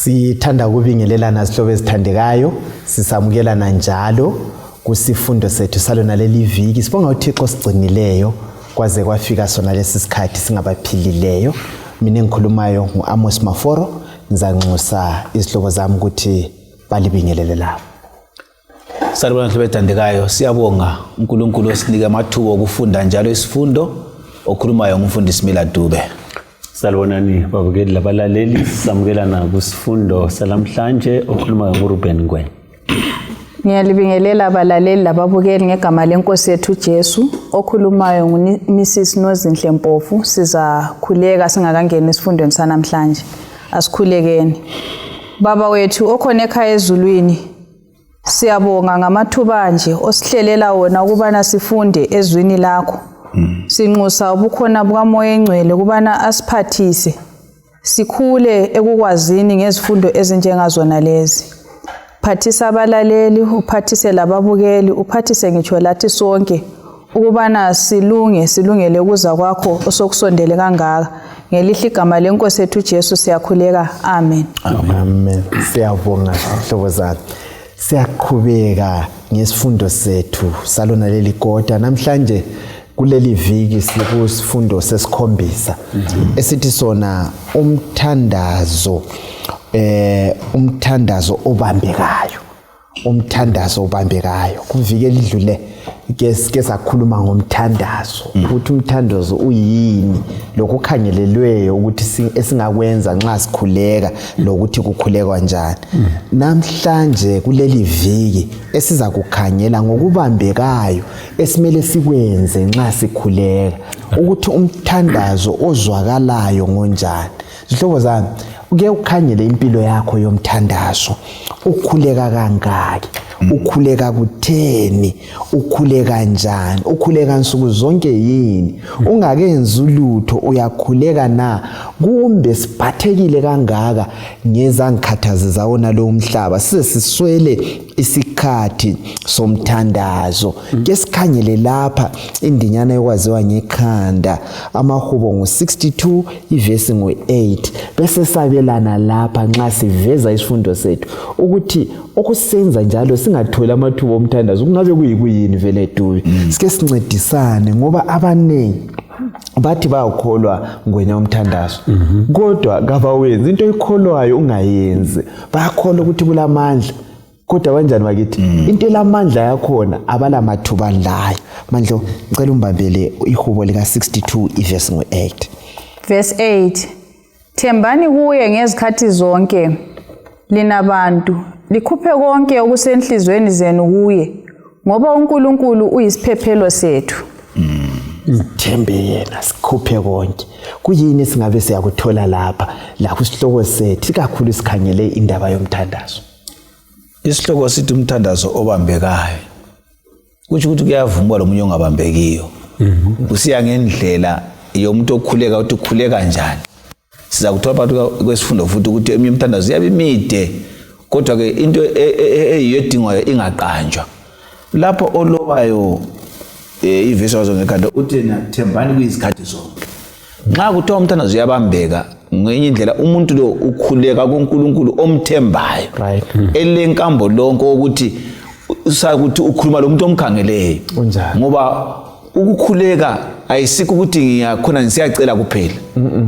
Sithanda ukubingelelana sihlobo ezithandekayo, sisamukelana njalo kusifundo sethu salona leli viki. Sibonga uThixo sigcinileyo kwaze kwafika sona lesi sikhathi singabaphilileyo. Mina engikhulumayo nguAmos Maforo, ngizanxusa izihlobo zami ukuthi balibingelele lapho. Salibona hlobo ezithandekayo, siyabonga uNkulunkulu osinika amathuba okufunda njalo isifundo. Okhulumayo ngumfundisi Mila Dube. Salibonani babukeli labalaleli, samukelana kusifundo salamhlanje okhulumayo nguRuben Ngwenya. Ngiyalibingelela abalaleli lababukeli ngegama lenkosi yethu Jesu. Okhulumayo nguMrs Nozinhle Mpofu. Sizakhuleka singakangena esifundweni sanamhlanje. Asikhulekeni. Baba wethu okhona ekhaya ezulwini, siyabonga ngamathuba nje osihlelela wona ukubana sifunde ezwini lakho. Sinxusa ubukhona bukaMoya eNgcwele kubana asiphathise sikhule ekukwazini ngezifundo ezinjengazona lezi. Phathisa abalaleli, uphathise lababukeli, uphathise ngitsho lathi sonke ukubana silungele ukuza kwakho osokusondele kangaka. Ngelihle igama lenkosi yethu Jesu siyakhuleka. Amen. Amen. Siyabonga hlobo zami. Siyaqhubeka ngesifundo sethu salona leli kodwa namhlanje kuleli viki sikusifundo sesikhombisa esithi sona umthandazo obambekayo. Umthandazo obambekayo. Kuviki elidlule ke sakhuluma ngomthandazo ukuthi umthandazo uyini, lokukhangelelweyo ukuthi esingakwenza nxa sikhuleka lokuthi kukhulekwa njani. Namhlanje kuleli viki esiza kukhangela ngokubambekayo esimele sikwenze nxa sikhuleka, ukuthi umthandazo ozwakalayo ngonjani. Zihlobo zami, uke ukhangele impilo yakho yomthandazo. Ukhuleka kangaki? Ukhuleka kutheni? Ukhuleka njani? Ukhuleka nsuku zonke yini? Ungakenzi ulutho uyakhuleka na? Kumbe siphathekile kangaka ngezangikhathazi zawona lo umhlaba siswele isikhathi somthandazo. Ke sikhangele lapha indinyana yokwaziwa ngekhanda, amahubo ngo62 ivesi ngo8, bese sabelana lapha nxa siveza isifundo sethu ukuthi okusenza njalo singathola amathuba omthandazo kungabe kuyini vele Dube. Sike sincedisane ngoba abanengi bathi bayakholwa ngwenya umthandazo kodwa kabawenzi into ekholwayo ungayenzi. Bayakholwa ukuthi kulamandla kodwa kanjani bakithi into elamandla yakhona abala mathuba layo. Mandlo ngicela umbambele ihubo lika 62 ivesi ngo8. Verse 8. Thembani kuye ngezikhathi zonke lina bantu, likhuphe konke okusenhlizweni zenu kuye ngoba uNkulunkulu uyisiphephelo sethu. Thembe yena sikhuphe konke. Kuyini singabe siyakuthola lapha la kusihloko sethu kakhulu sikhangele indaba yomthandazo. Isihloko sithi umthandazo obambekayo. Kuthi kuyavuma lo munye ongabambekiyo. Usiya ngendlela yomuntu okhuleka ukuthi ukhuleka kanjani. Siza kuthola phakathi kwesifundo futhi ukuthi eminye umthandazo yabimide kodwa ke into eyidingwayo ingaqanjwa. Lapho olobayo ivesi wazongekhanda uthi thembani kuyizikhathi zonke. Nxa kuthiwa umthandazo uyabambeka ngenye indlela umuntu lo ukhuleka kuNkulunkulu omthembayo. Right. Elenkambo lonke ukuthi usakuthi ukhuluma lo muntu omkhangeleyo. Ngoba ukukhuleka ayisikho ukuthi ngiyakhona ngisiyacela kuphela.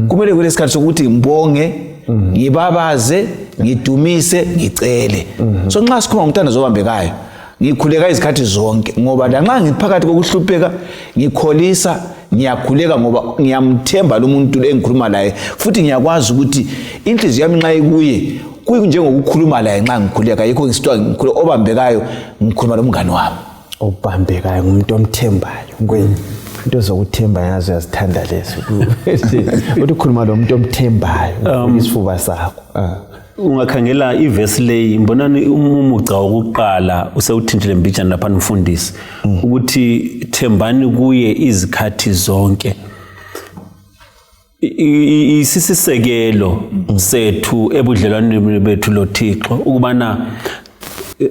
Kumele kule sikhathi sokuthi ngibonge, ngibabaze, ngidumise, ngicele. So nxa sikhuluma ngomthandazo obambekayo, ngikhuleka izikhathi zonke ngoba lanxa ngiphakathi kokuhlupheka ngikholisa, ngiyakhuleka ngoba ngiyamthemba lo muntu engikhuluma naye futhi ngiyakwazi ukuthi inhliziyo yami nxa ikuye kunjengokukhuluma naye nxa ngikhuleka. Yikho ngisithiwa ngikhuleka obambekayo, ngikhuluma nomngane wami. Obambekayo ngumuntu omthembayo. Ngwenya into zokuthemba yazo yazithanda lezo. Uthi ukhuluma lo muntu omthembayo isifuba sakho. Ungakhangela ivesi leyi mbonani umugca wokuqala usewuthintile mbijana lapha mfundisi ukuthi thembani kuye izikhathi zonke. Isisisekelo sethu ebudlelwaneni bethu loThixo ukubana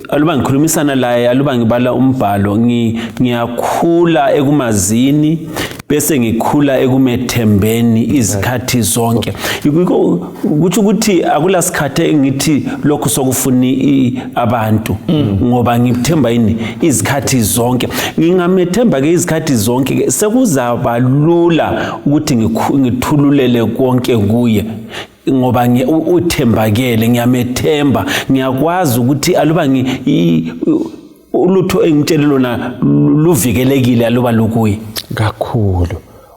aluba ngikhulumisana laye, aluba ngibala umbhalo, ngiyakhula ekumazini, bese ngikhula ekumethembeni izikhathi zonke. Kuthi ukuthi akula sikhathi ngithi lokhu sokufuni abantu ngoba ngithemba yini izikhathi zonke. Ngingamethemba ke izikhathi zonke sekuzaba lula ukuthi ngithululele konke kuye. Ngoba uthembakele ngiyamethemba ngiyakwazi ukuthi aluba ulutho engitshele lona luvikelekile aluba lukuyi kakhulu.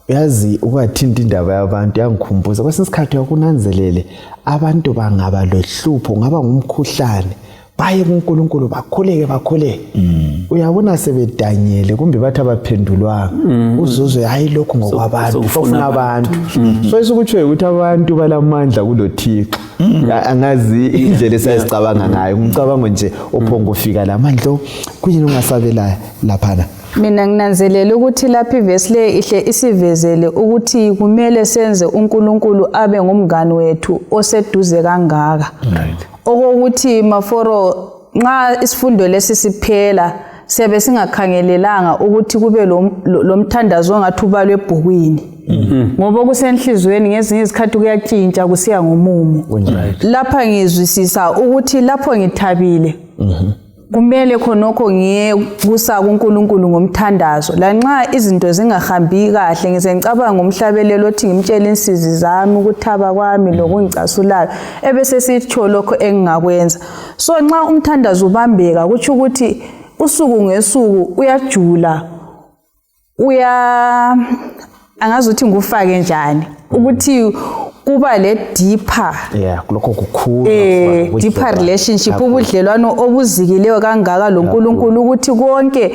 Uyazi ukathinta indaba yabantu yangikhumbuza kwesinye isikhathi yakunanzelele abantu bangaba lohlupho ngaba ngumkhuhlane baye kuNkulunkulu bakhuleke uyabona sebedanyele kumbe bathi abaphendulwanga uzuzwe hayi lokho ngokwabantu ufuna abantu so isikuthi ukuthi abantu balamandla kuloThixo angazi indlela esayicabanga ngayo umcabango nje ophongo ufika lamandla kuyini ungasabela laphana. Mina nginanzelela ukuthi lapha iverse le ihle isivezele ukuthi kumele senze uNkulunkulu abe ngumngani wethu oseduze kangaka. Okokuthi maforo nxa isifundo lesi siphela siyabe singakhangelelanga ukuthi kube lo mthandazo ongathi ubalwe ebhukwini. Ngoba kusenhlizweni ngezinye izikhathi kuyatshintsha kusiya ngomumo. Lapha ngizwisisa ukuthi lapho ngithabile kumele khonokho ngiye kusa kuNkulunkulu ngomthandazo lanxa izinto zingahambi kahle ngicabanga ngomhlabelelo othi ngimtshela insizi zami ukuthaba kwami lokungicasulayo ebese sitsho lokho engingakwenza. So nxa umthandazo ubambeka kuthi ukuthi usuku ngesuku uyajula angazuthi ngufake njani ukuthi kuba le deeper lokho kukhulu deeper relationship ubudlelwano obuzikileyo kangaka loNkulunkulu ukuthi konke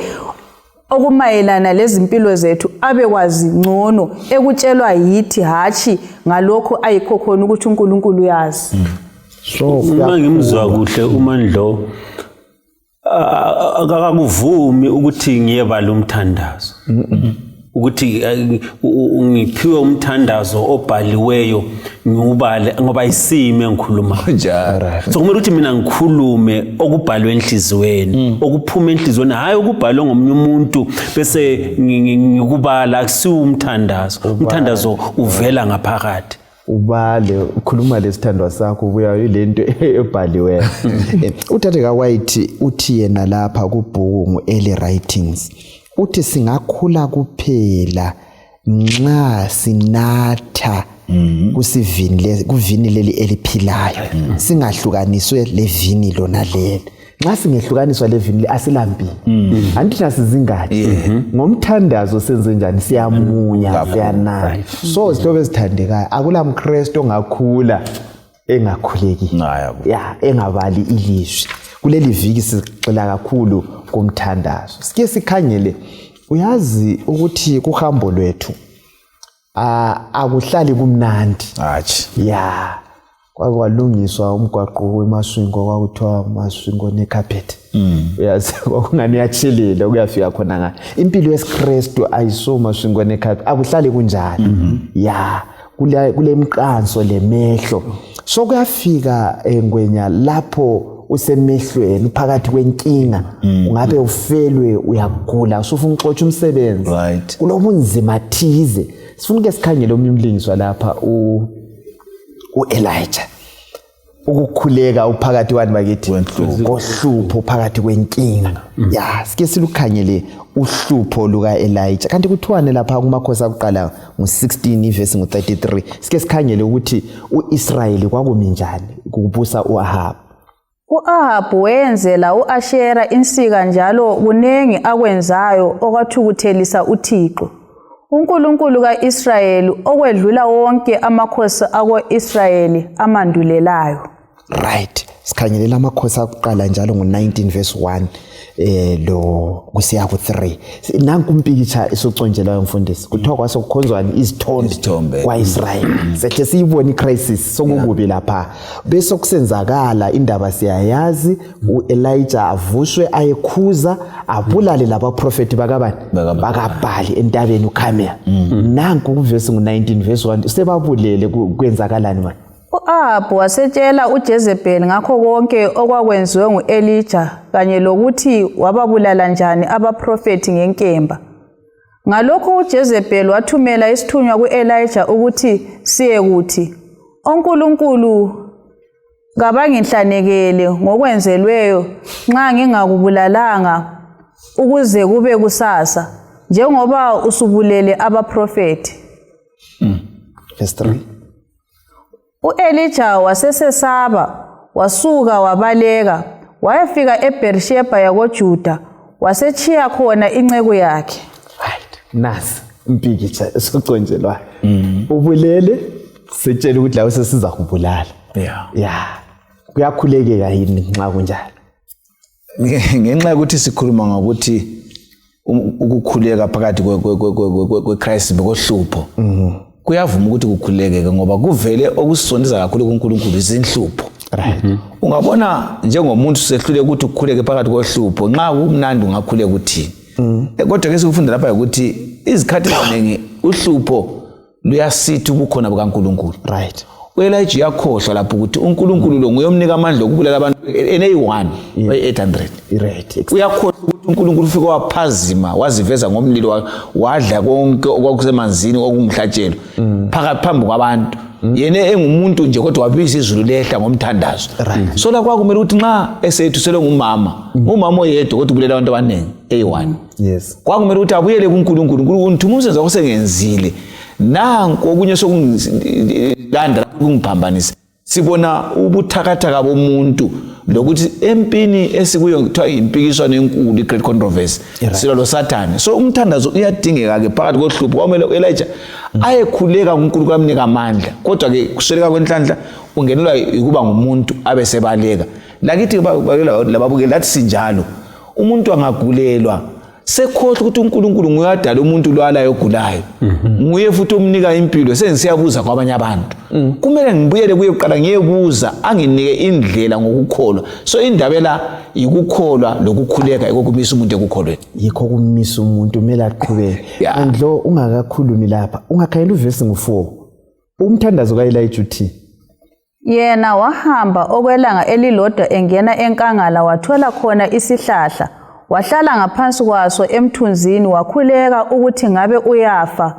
okumayelana lezimpilo zethu abekwazi ngcono ekutshelwa yithi hathi ngalokho ayikho khona ukuthi uNkulunkulu yazi. So uma ngimzwa kuhle uMandlo akakuvumi ukuthi ngiyebala umthandazo ukuthi ngiphiwe umthandazo obhaliweyo ngiubale ngoba isime ngikhuluma njalo. So kumele ukuthi mina ngikhulume okubhalwe enhlizweni okuphuma enhlizweni hayi okubhalwe ngomunye umuntu bese ngikubala akusiwo umthandazo uvela ngaphakathi. Ubale ukhuluma lesithandwa sakho ubuya yilento ebhaliwe. Uthathe kaWhite uthi yena lapha kubhuku early writings uthi singakhula kuphela nxa sinatha kuvini leli eliphilayo singahlukaniswe levini lona leli. Nxa singehlukaniswa levini asilambi andithi asizingathi ngomthandazo senze njani siyamunya siyanatha. So isihlobo esithandekayo akula mKristu ongakhula engakhuleki engabali ilizwi. Kuleli viki sixela kakhulu kumthandazo sike sikhangele uyazi ukuthi kuhambo lwethu akuhlali kumnandi kwalungiswa umgwaqo weMaswingo kwakuthiwa uMaswingo necarpet uyazi kwakungani yatshelela kuyafika khona ngayo impilo yesiKristu ayiso Maswingo necarpet akuhlali kunjani kule mqanso lemehlo so kuyafika engwenya lapho usemehlweni phakathi kwenkinga ungabe ufelwe uyagula usufuna uxoxa umsebenzi kulobunzima thize sifuna ke sikhangele umlingiswa lapha uElijah ukukhuleka uphakathi kwani bakithi kohlupho phakathi kwenkinga sike silukhangele uhlupho lukaElijah kanti kuthiwane lapha kumakhosi akuqala ngo16 verse ngo33 sike sikhangele ukuthi uIsrayeli kwakumi njani kubusa uAhab. U-Ahabu wenzela u-Ashera insika njalo kunengi akwenzayo okwathukuthelisa uThixo uNkulunkulu kaIsrayeli okwedlula wonke amakhosi ako-Israyeli amandulelayo. Right, sikhangelela amakhosi akuqala njalo ngo19 verse 1 lo kusiya ku3 nanku umpikitsha esoconjelayo mfundisi kuthiwa kwasokukhonzwani izithombe kwaIsrayeli sethe siyibona icrisis sokukubi lapha bese kusenzakala indaba siyayazi uElijah avushwe ayekhuza abulale laba prophet bakabhali entabeni uKhamel nanku kuverse ngo19 verse 1 sebabulele kwenzakalani manje. U-Ahabu wasetshela uJezebeli ngakho konke okwakwenziwe ngu-Elijah kanye lokuthi wababulala njani abaprofeti ngenkemba. Ngalokho uJezebeli wathumela isithunywa kuElijah ukuthi siye kuthi onkulunkulu ngabangihlanekele ngokwenzelweyo nxa ngingakubulalanga ukuze kube kusasa njengoba usubulele abaprofeti. Verse 3. U-Elijah wasesesaba wasuka wabaleka wayafika eBerisheba yakoJuda wasechiya khona inceku yakhe. Right. Nasi impikitsha esiconjelwayo. Ubulele setshela ukuthi lawo sesiza kubulala. Yeah. Kuyakhulekeka yini nxa kunjalo? Ngenxa ukuthi sikhuluma ngokuthi ukukhuleka phakathi kweChrist bekohlupho. Kuyavuma ukuthi kukhulekeke ngoba kuvele okusondeza kakhulu kuNkulunkulu izinhlupho. Right. Ungabona njengomuntu sehlule ukuthi ukukhuleke phakathi kohlupho nxa kumnandi ungakhuleka ukuthini. Kodwa ke sikufunda lapha ukuthi izikhathi eziningi uhlupho luyasithi ubukhona bukaNkulunkulu. Right. uElijah yakhohlwa lapho ukuthi uNkulunkulu lo nguyomnika amandla okubulala abantu ene1 by800. Right. Uyakhohlwa ukuthi uNkulunkulu ufike waphazima waziveza ngomlilo wadla konke okwakusemanzini okungihlatshelo phakathi phambi kwabantu. Yena engumuntu nje kodwa wabiza izulu lehla ngomthandazo. So la kwakumele ukuthi nxa esethuselwe ngumama oyedwa kodwa kubulela abantu abaningi A1. Yes. Kwakumele ukuthi abuyele kuNkulunkulu. uNkulunkulu umsebenzi wakhe sengenzile. Nanko okunye sokungilanda kungiphambanisa. Sibona ubuthakathaka bomuntu lokuthi empini esikuyo kuthiwa impikiswano enkulu i-great controversy silo lo Satan. So umthandazo uyadingeka ke phakathi kohlupho kwamele uElijah ayekhuleka uNkulunkulu kamnika amandla kodwa ke kusweleka kwenhlanhla ungenelwa ukuba ngumuntu abe sebaleka. Lakithi lababukeli lathi sinjalo umuntu angagulelwa sekhohle ukuthi uNkulunkulu nguyadala umuntu lo alayo ogulayo. Nguye futhi umnika impilo sengisiyabuza kwabanye abantu. Kumele ngibuyele kuye kuqala ngiyebuza anginike indlela ngokukholwa. So indaba la ikukholwa lokukhuleka ekokumisa umuntu ekukholweni. Yikho kumisa umuntu kumele aqhubeke. Andlo ungakakhulumi lapha ungakhayela uverse ngo4. Umthandazo kaElijah uthi yena wahamba okwelanga elilodwa engena enkangala wathola khona isihlahla wahlala ngaphansi kwaso emthunzini wakhuleka ukuthi ngabe uyafa.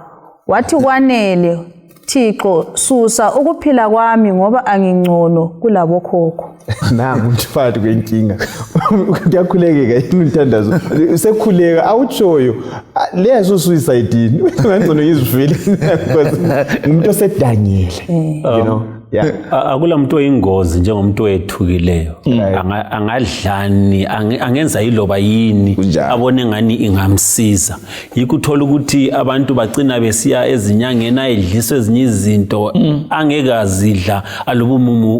Wathi kwanele Thixo susa ukuphila kwami ngoba angingcono kulabokhokho. Nangu phakathi kwenkinga. Kuyakhulekeka yini umthandazo? Usekhuleka awutshoyo lezo suicide yini? Ngangcono yizivile because umuntu osedanyele. You know. Yeah. Akula muntu oyingozi njengomuntu oyethukileyo. Angadlani angenza iloba yini abone ngani ingamsiza. Yikuthola ukuthi abantu bagcina besiya ezinyangeni ayidliswe ezinye izinto angeke azidla alubumumu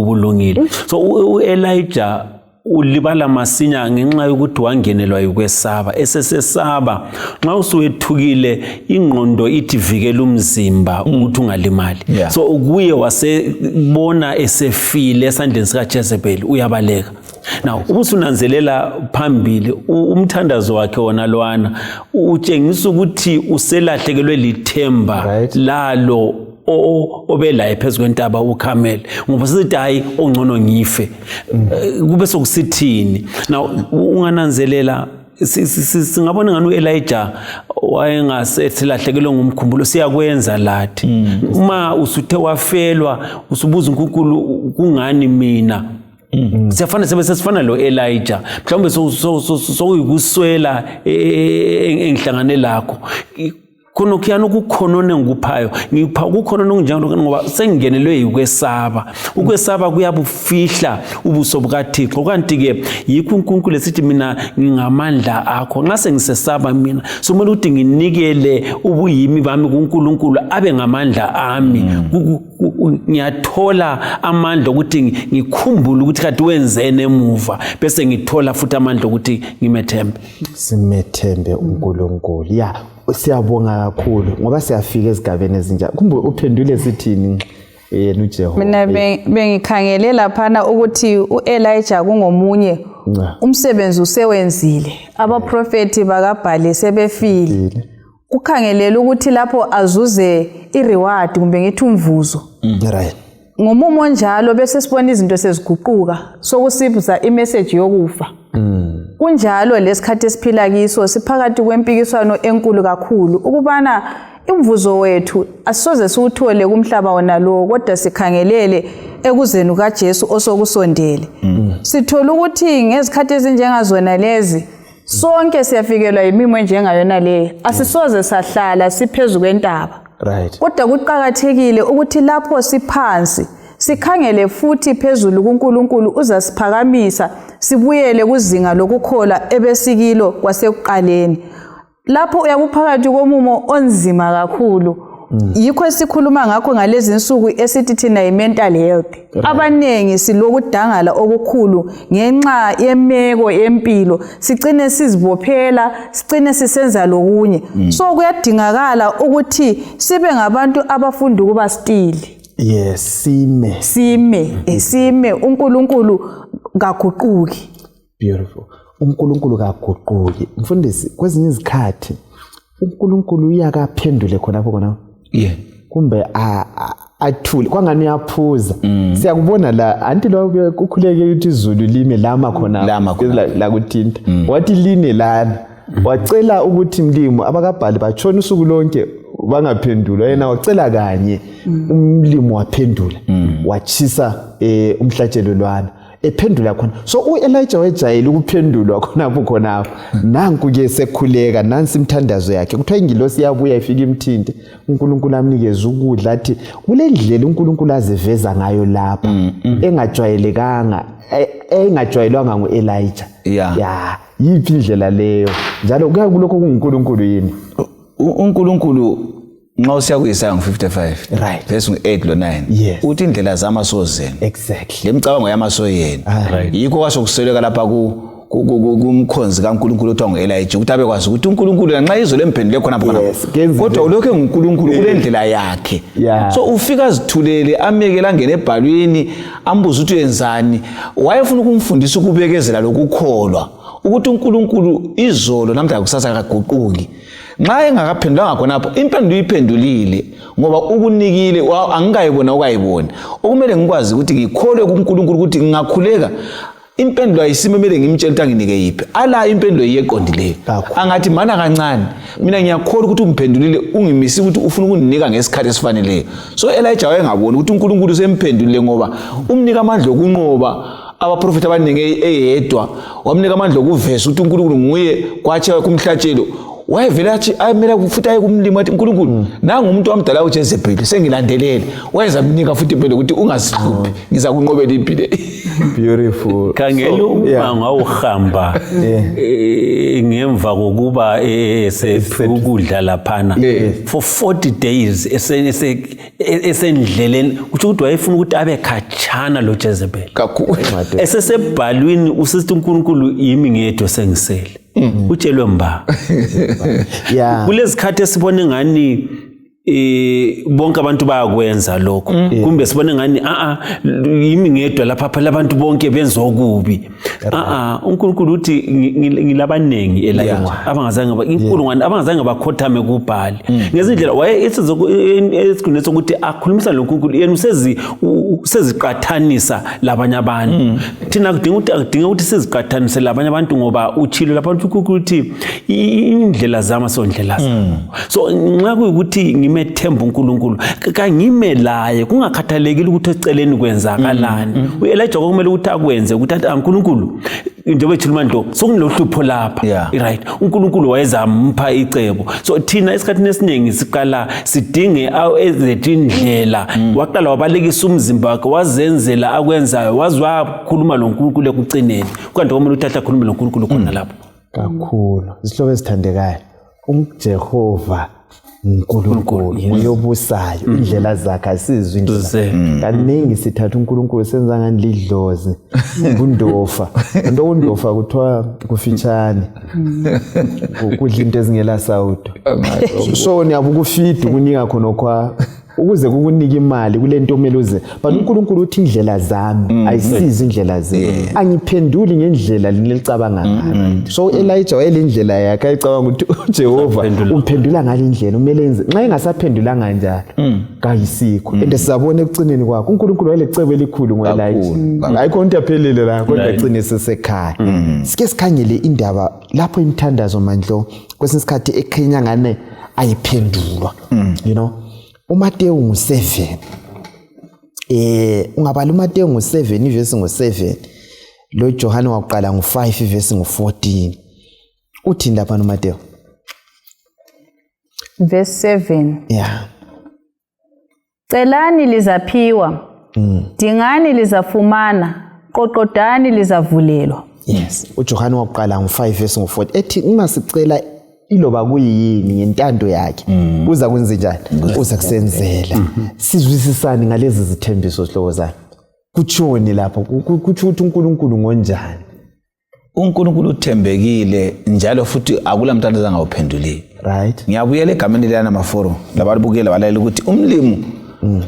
ubulungile. So uElijah ulibala masinya ngenxa yokuthi wangenelwa ukwesaba. Esesesaba nxa usuwethukile ingqondo ithi vikela umzimba ukuthi ungalimali. So kuye wasebona esefile esandleni sikaJezebeli uyabaleka. Now ubusunanzelela phambili umthandazo wakhe wona lwana utshengisa ukuthi uselahlekelwe lithemba lalo obela phezulu kwentaba uKhameli ngoba sithi hayi ongcono ngife kube sokusithini. Now ungananzelela singabona ngani uElijah wayengaselahlekelwe ngumkhumbulo siyakwenza lathi uma usuthe wafelwa usubuza uNkulunkulu kungani mina. Siyafana sesifana lo Elijah mhlawumbe sokuyikuswela engihlangane lakho khona kuyana ukukhonona ngikuphayo ngipha ukukhonona kunjalo ngoba sengingenelwe ukwesaba. Ukwesaba kuyabufihla ubuso bukaThixo kanti ke yikho uNkulunkulu esithi mina ngingamandla akho nxa sengisesaba mina somele ukuthi nginikele ubuyimi bami kuNkulunkulu abe ngamandla ami. Ngiyathola amandla ukuthi ngikhumbule ukuthi kade wenzene emuva bese ngithola futhi amandla ukuthi ngimethembe. Simethembe uNkulunkulu. Yeah. Siyabonga kakhulu ngoba siyafika ezigabeni ezinjalo. Kumbe uphendule sithini yena uJehova? Mina bengikhangele laphana ukuthi uElijah kungomunye umsebenzi usewenzile. Abaprofeti bakaBhali sebefile. Ukhangelela ukuthi lapho azuze ireward kumbe ngithi umvuzo. Right. Ngomumo njalo bese sibona izinto seziguquka sokusibuza imessage yokufa. kunjalo lesikhathi esiphila kiso siphakathi kwempikiswano enkulu kakhulu ukubana imvuzo wethu asisoze siwuthole kumhlaba wona lo kodwa sikhangelele ekuzeni kaJesu osokusondele. Sithola ukuthi ngezikhathi ezinjengazona lezi sonke siyafikelwa yimimo njengayona le. Asisoze sahlala siphezulu kwentaba. Right. Kodwa kuqhakathekile ukuthi lapho siphansi sikhangele futhi phezulu kuNkulunkulu uzasiphakamisa sibuyele kuzinga lokukholwa ebesikilo kwasekuqaleni. Lapho uyabuphakathi komumo onzima kakhulu. Yikho esikhuluma ngakho ngalezi insuku esithi thina i-mental health. Abanengi silokudangala okukhulu ngenxa yemeko yempilo, sigcine sizibophela, sigcine sisenza lokunye. So kuyadingakala ukuthi sibe ngabantu abafunda ukuba stili. Yes, sime uNkulunkulu kaguquki. Beautiful. uNkulunkulu kaguquki. Mfundisi, kwezinye izikhathi uNkulunkulu uyakaphendule khona. Yeah. Kumbe athule kwangani uyaphuza. Siyakubona la anti lo kukhuleke ukuthi izulu lime lama khona la kuthinta. Wathi line lana. Wacela ukuthi mlimo abakabhali batshona usuku lonke bangaphendulwa, yena wacela kanye umlimo waphendula, wachisa umhlatshelo lwana ephendula khona. So uElijah wejayele ukuphendulwa khonapho. Nanku ke sekhuleka, nansi imthandazo yakhe. Kuthiwa ingilosi yabuya ifika imthinte, uNkulunkulu amnikeza ukudla, athi kule ndlela uNkulunkulu aziveza ngayo lapha engajwayelekanga, engajwayelwanga nguElijah. Yeah. Yiphi indlela leyo? Njalo kuya kulokho kuNkulunkulu yini? uNkulunkulu nxa usiya kuIsaya 55 right verse 8 lo 9 yes. Uthi indlela zamasoze exactly lemicabango yamasoyeni right. Yikho kwasokuseleka lapha kumkhonzi kaNkulunkulu othiwa nguElijah ukuthi abekwazi ukuthi uNkulunkulu nxa izolo emphendule khona kodwa ulokho nguNkulunkulu kule ndlela yakhe. So ufika azithulele amekela angene ebhalweni ambuza ukuthi uyenzani, wayefuna ukumfundisa ukubekezela lokukholwa ukuthi uNkulunkulu izolo namhla kusasa akaguquki. Nxa engakaphendulanga khonapho impendulo uyiphendulile ngoba ukunikile angikayibona ukayibona. Okumele ngikwazi ukuthi ngikholwe kuNkulunkulu ukuthi ngingakhuleka impendulo ayisimemele ngimtshela ukuthi anginike yiphi. Ala impendulo iyeqondileyo. Angathi mana kancane mina ngiyakholwa ukuthi umphendulile ungimisi ukuthi ufuna ukuninika ngesikhathi esifaneleyo. So Elijah wayengabona ukuthi uNkulunkulu usemphendulile ngoba umnika amandla okunqoba abaprofeti abaningi eyedwa, wamnika amandla okuveza ukuthi uNkulunkulu nguye kwathi kumhlatshelo. Wayevela athi ayimela futhi aye kumlimo athi uNkulunkulu nanga umuntu wamdala uJezebeli sengilandelele, wayeza mnika futhi impela ukuthi ungazihluphi ngiza kunqobela impilo. Beautiful. Khangela uma ngawuhamba ngemva kokuba ukudla laphana for 40 days esendleleni kuthi ukuthi wayefuna ukuthi abe khatshana lo Jezebeli kakhulu. Esesebhalwini usithi uNkulunkulu yimi ngedwa sengisele. Utshelwe mba. Kulezikhathi esibone ngani bonke abantu bayakwenza lokho, kumbe sibone ngani yimi ngedwa lapha labantu bonke benza okubi. uNkulunkulu uthi ngilabanengi Elijah abangazange bakhothame kubhali ngezindlela waye esigcine sokuthi akhulumisa loNkulunkulu yena useziqathanisa labanye abantu. Thina kudinga ukuthi siziqathanise labanye abantu ngoba uchilo lapha ukuthi indlela zama sondlela zami. So nxa kuyikuthi ngimethemba uNkulunkulu kangime laye kungakhathalekile ukuthi eceleni kwenzakalani. uElijah kumele ukuthi akwenze ukuthi uNkulunkulu njengoba ethuluma ndo sokunohlupho lapha. Right, uNkulunkulu wayezampha icebo. So thina esikhathini esiningi siqala sidinge ezethu indlela. Waqala wabalekisa umzimba wakhe wazenzela akwenzayo wakhuluma loNkulunkulu ekucineni. Kanti kumele uthatha khuluma loNkulunkulu khona lapho. Kakhulu isihlobo esithandekayo uJehova uNkulunkulu uyobusayo indlela zakhe asizwe indlela. Kaningi sithatha uNkulunkulu senza ngani lidlozi kundofa. Into kundofa kuthiwa kufitshane. Kudla into ezingela sawudo. So niyabuka ufeed kunika khona kwa ukuze kukunika imali kulento omele uze but uNkulunkulu uthi indlela zami ayisizi indlela zenu angiphenduli ngendlela lelicabanga ngayo so Elijah wayelindlela yakhe ayicabanga ukuthi uJehova umphendula ngalindlela umele enze nxa engasaphendulanga njalo kayisikho and sizabona ekucineni kwakho uNkulunkulu wayelecebo elikhulu ngoElijah ayikho into yaphelele la kodwa agcine sesekhaya sike sikhangele indaba lapho imithandazo mandlo kwesinye isikhathi ekhenya ngane ayiphendulwa you know uMateyu ngu7 ungabala uMateyu ngu7 ivesi ngu7 lo Johane waqala ngu5 ivesi ngu14 uthi lapha uMateyu verse 7 yeah celani lizaphiwa dingani lizafumana qoqodani lizavulelwa yes uJohane waqala ngu5 verse ngu14 ethi uma sicela iloba kuyini ngentando yakhe uza kwenza njani uza kusenzela sizwisisani ngalezi zithembiso sihloko zakhe kutshoni lapho kutsho ukuthi uNkulunkulu ngonjani uNkulunkulu uthembekile njalo futhi akula mntana zangawuphendulile right ngiyabuyela egameni lana maforo lababukela balayela ukuthi umlimu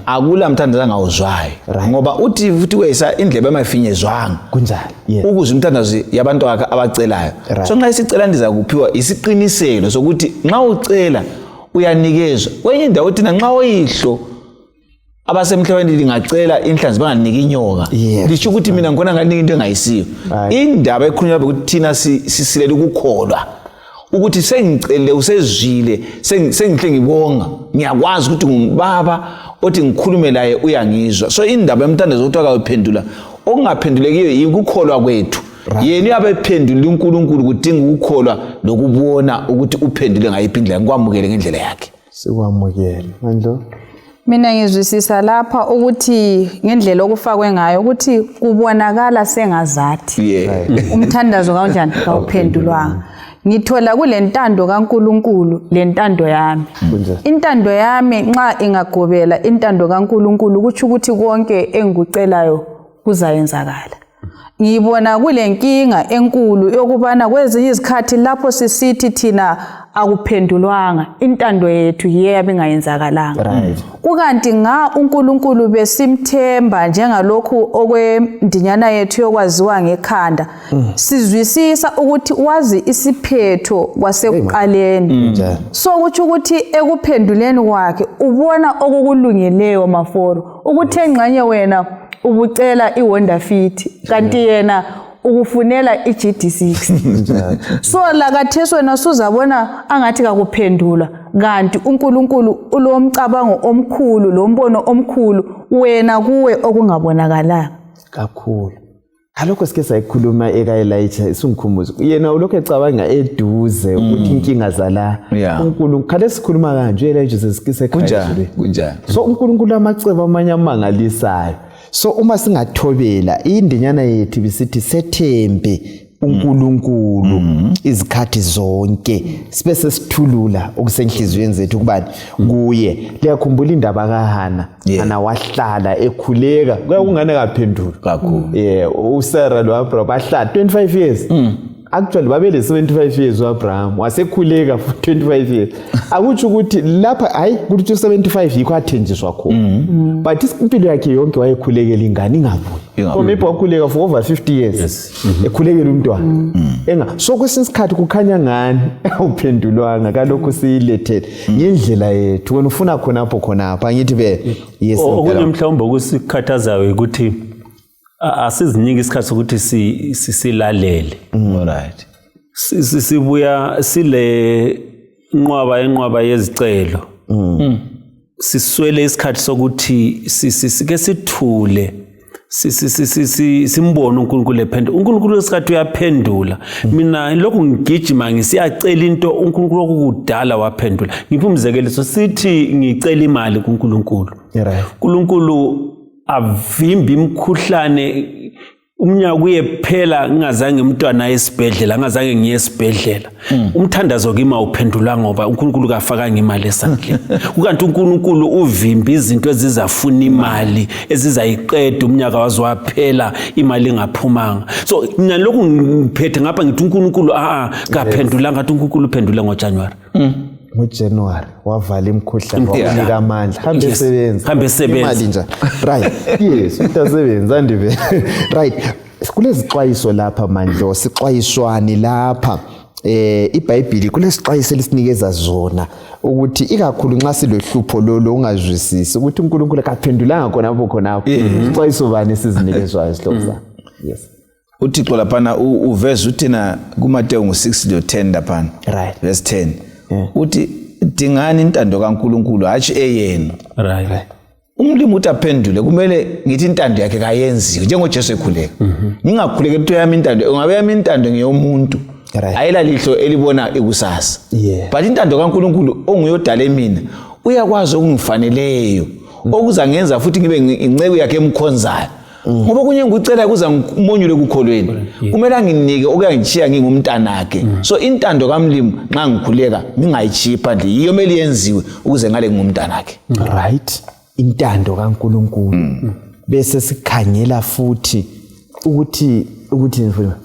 akula mntana zangawuzwayo ngoba uthi futhi wesa indlebe emafinyezwanga kunjani ukuzwa umthandazo yabantu abacelayo so nxa isicela ndiza kuphiwa isiqiniselo sokuthi nxa ucela uyanikezwa kwenye indawo uthi nxa oyihlo abasemhlabeni lingacela inhlanzi banganiki inyoka lisho ukuthi mina ngona nganika into engayisiyo indaba ekhulunywa ukuthi thina sisilela ukukholwa ukuthi sengicele usezwile sengihle ngibonga ngiyakwazi ukuthi ngubaba othi ngikhulume laye uyangizwa so indaba yomthandazo ukuthi akawuphendula okungaphendulekiyo yikukholwa kwethu yena uyabephendula uNkulunkulu kudinga ukukholwa lokubona ukuthi uphendule ngayiphi indlela ngikwamukele ngendlela yakhe sikwamukele mandlo mina ngizwisisa lapha ukuthi ngendlela okufakwe ngayo ukuthi kubonakala sengazathi umthandazo kanjani kawuphendulwanga ngithola kulentando kaNkulunkulu lentando yami intando yami nxa ingagobela intando kaNkulunkulu kuthi ukuthi konke engikucelayo kuzayenzakala ngibona kulenkinga enkulu yokubana kwezinye izikhathi lapho sisithi thina akuphendulwanga intando yethu yebe ingayenzakalanga kukanti nga uNkulunkulu besimthemba njengalokhu okwendinyana yethu yokwaziwa ngekhanda sizwisisa ukuthi wazi isiphetho kwasekuqaleni so kuthi ukuthi ekuphenduleni kwakhe ubona okukulungeleyo maforo ukuthi engxenye wena ubucela iWonder Fit kanti yena ukufunela iGD6 so lakathesi wena suzabona angathi kakuphendula kanti uNkulunkulu ulomcabango omkhulu lombono omkhulu wena kuwe okungabonakalanga kakhulu alokho sike sayikhuluma ekaElijah isungikhumbuzo yena ulokho ecabanga eduze ukuthi inkinga zala uNkulunkulu khale sikhuluma kanje uElijah sesikise kunjani so uNkulunkulu amacebo amanye amangalisayo so uma singathobela indinyana yethu bisithi sethembe uNkulunkulu izikhathi zonke sibe sesithulula okusenhlizweni zethu kubani kuye liyakhumbula indaba kaHana Hana wahlala ekhuleka kungane kaphendula kakhulu uSarah loAbraham bahlala 25 years actually babele 75 years uAbraham wasekhuleka for 25 years akuthi ukuthi lapha hayi kuthi 75 yikho athenjiswa khona but impilo yakhe yonke wayekhulekela ingane ingabuyi so maybe wakhuleka for over 50 years ekhulekela umntwana so kwesinye isikhathi kukhanya ngani awuphendulwanga kalokho siyilethele indlela yethu wena ufuna khonapho angithi be yes okunye mhlawumbe ukusikhathazayo ukuthi asizinike isikhathi sokuthi silalele alright sibuya sile enqwaba yezicelo siswele isikhathi sokuthi sike sithule simbone uNkulunkulu ephendula uNkulunkulu isikhathi uyaphendula mina lokhu ngigijima ngisiyacela into uNkulunkulu okudala waphendula ngiphi umzekeliso sithi ngicela imali kuNkulunkulu uNkulunkulu avimba imkhuhlane umnyaka uyephela ngingazange umntwana esibhedlela ngazange ngiye esibhedlela umthandazo kimi uphendula ngoba uNkulunkulu kafaka imali esandleni ukanti uNkulunkulu uvimba izinto ezizafuna imali ezizayiqeda umnyaka waziwaphela imali ingaphumanga so mina lokhu ngiphethe ngapha ngithi uNkulunkulu kaphendula ngathi uNkulunkulu uphendule ngoJanuary ngoJanuary wavala imikhuhlane wakunika amandla hambe sebenza imali nje right yes utasebenza andive right kulezi xwayiso lapha Mandlo sixwayiswani lapha iBhayibheli kulesixwayiso elisinikeza zona ukuthi ikakhulu nxa silohlupho lolo ungazwisisi ukuthi uNkulunkulu akaphendulanga khona ixwayiso bani sizinikezwayo sihloko yes uThixo laphana uveze uthina kuMateyu 6:10 laphana right verse 10 uthi dingani intando kaNkulunkulu hatshi eyenu right umlimi utaphendule kumele ngithi intando yakhe kayenziwe njengoJesu ekhuleka ningakhuleke into yami intando ungabe yami intando ngeyomuntu ayila lihlo elibona ikusasa but intando kaNkulunkulu onguyodala mina uyakwazi okungifaneleyo okuza ngenza futhi ngibe inceke yakhe emkhonzayo ngoba kunye ngicela kuza ngimonyule kukholweni kumele anginike okuyangishiya ngingumntanakhe so intando kaMlimi nxa ngikhuleka ningayichipha nje yiyo mele yenziwe ukuze ngale ngumntanakhe right intando kaNkulunkulu bese sikhangela futhi ukuthi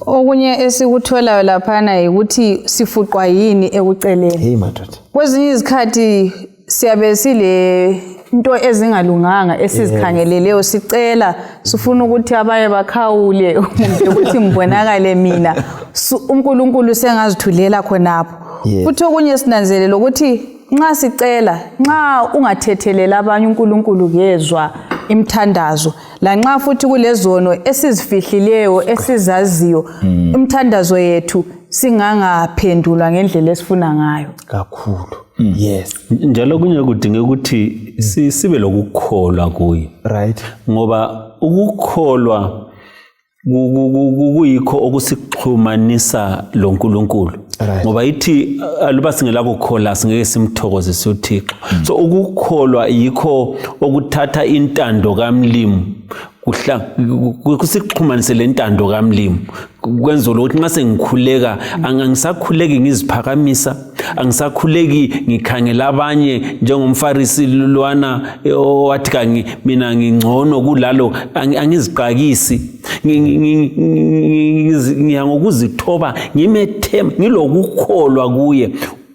okunye esikutholayo laphana ukuthi sifuqwa yini ekuceleni hey madoda kwezinye izikhathi siyabe sile into ezingalunganga esizikhangeleleyo sicela sifuna ukuthi abaye bakhawule ukuthi ngibonakale mina uNkulunkulu sengazithulela khonapho futhi okunye sinanzelela ukuthi nxa sicela nxa ungathethelela abanye uNkulunkulu kezwa imthandazo la nxa futhi kulezono esizifihlileyo esizaziyo imthandazo yethu singangaphendulwa ngendlela esifuna ngayo kakhulu yes njalo kunye kudinga ukuthi sibe lokukholwa kuye right ngoba ukukholwa kuyikho okusixhumanisa loNkulunkulu ngoba ithi aluba singelakukholwa singeke simthokozise uThixo so ukukholwa yikho okuthatha intando kaMlimi kusixhumanise lentando kaMlimi kwenza ukuthi nxa sengikhuleka angisakhuleki ngiziphakamisa angisakhuleki ngikhangela abanye njengomfarisi lwana owathi mina ngingcono kulalo angiziqakisi ngiyangokuzithoba ngimethemba ngilokukholwa kuye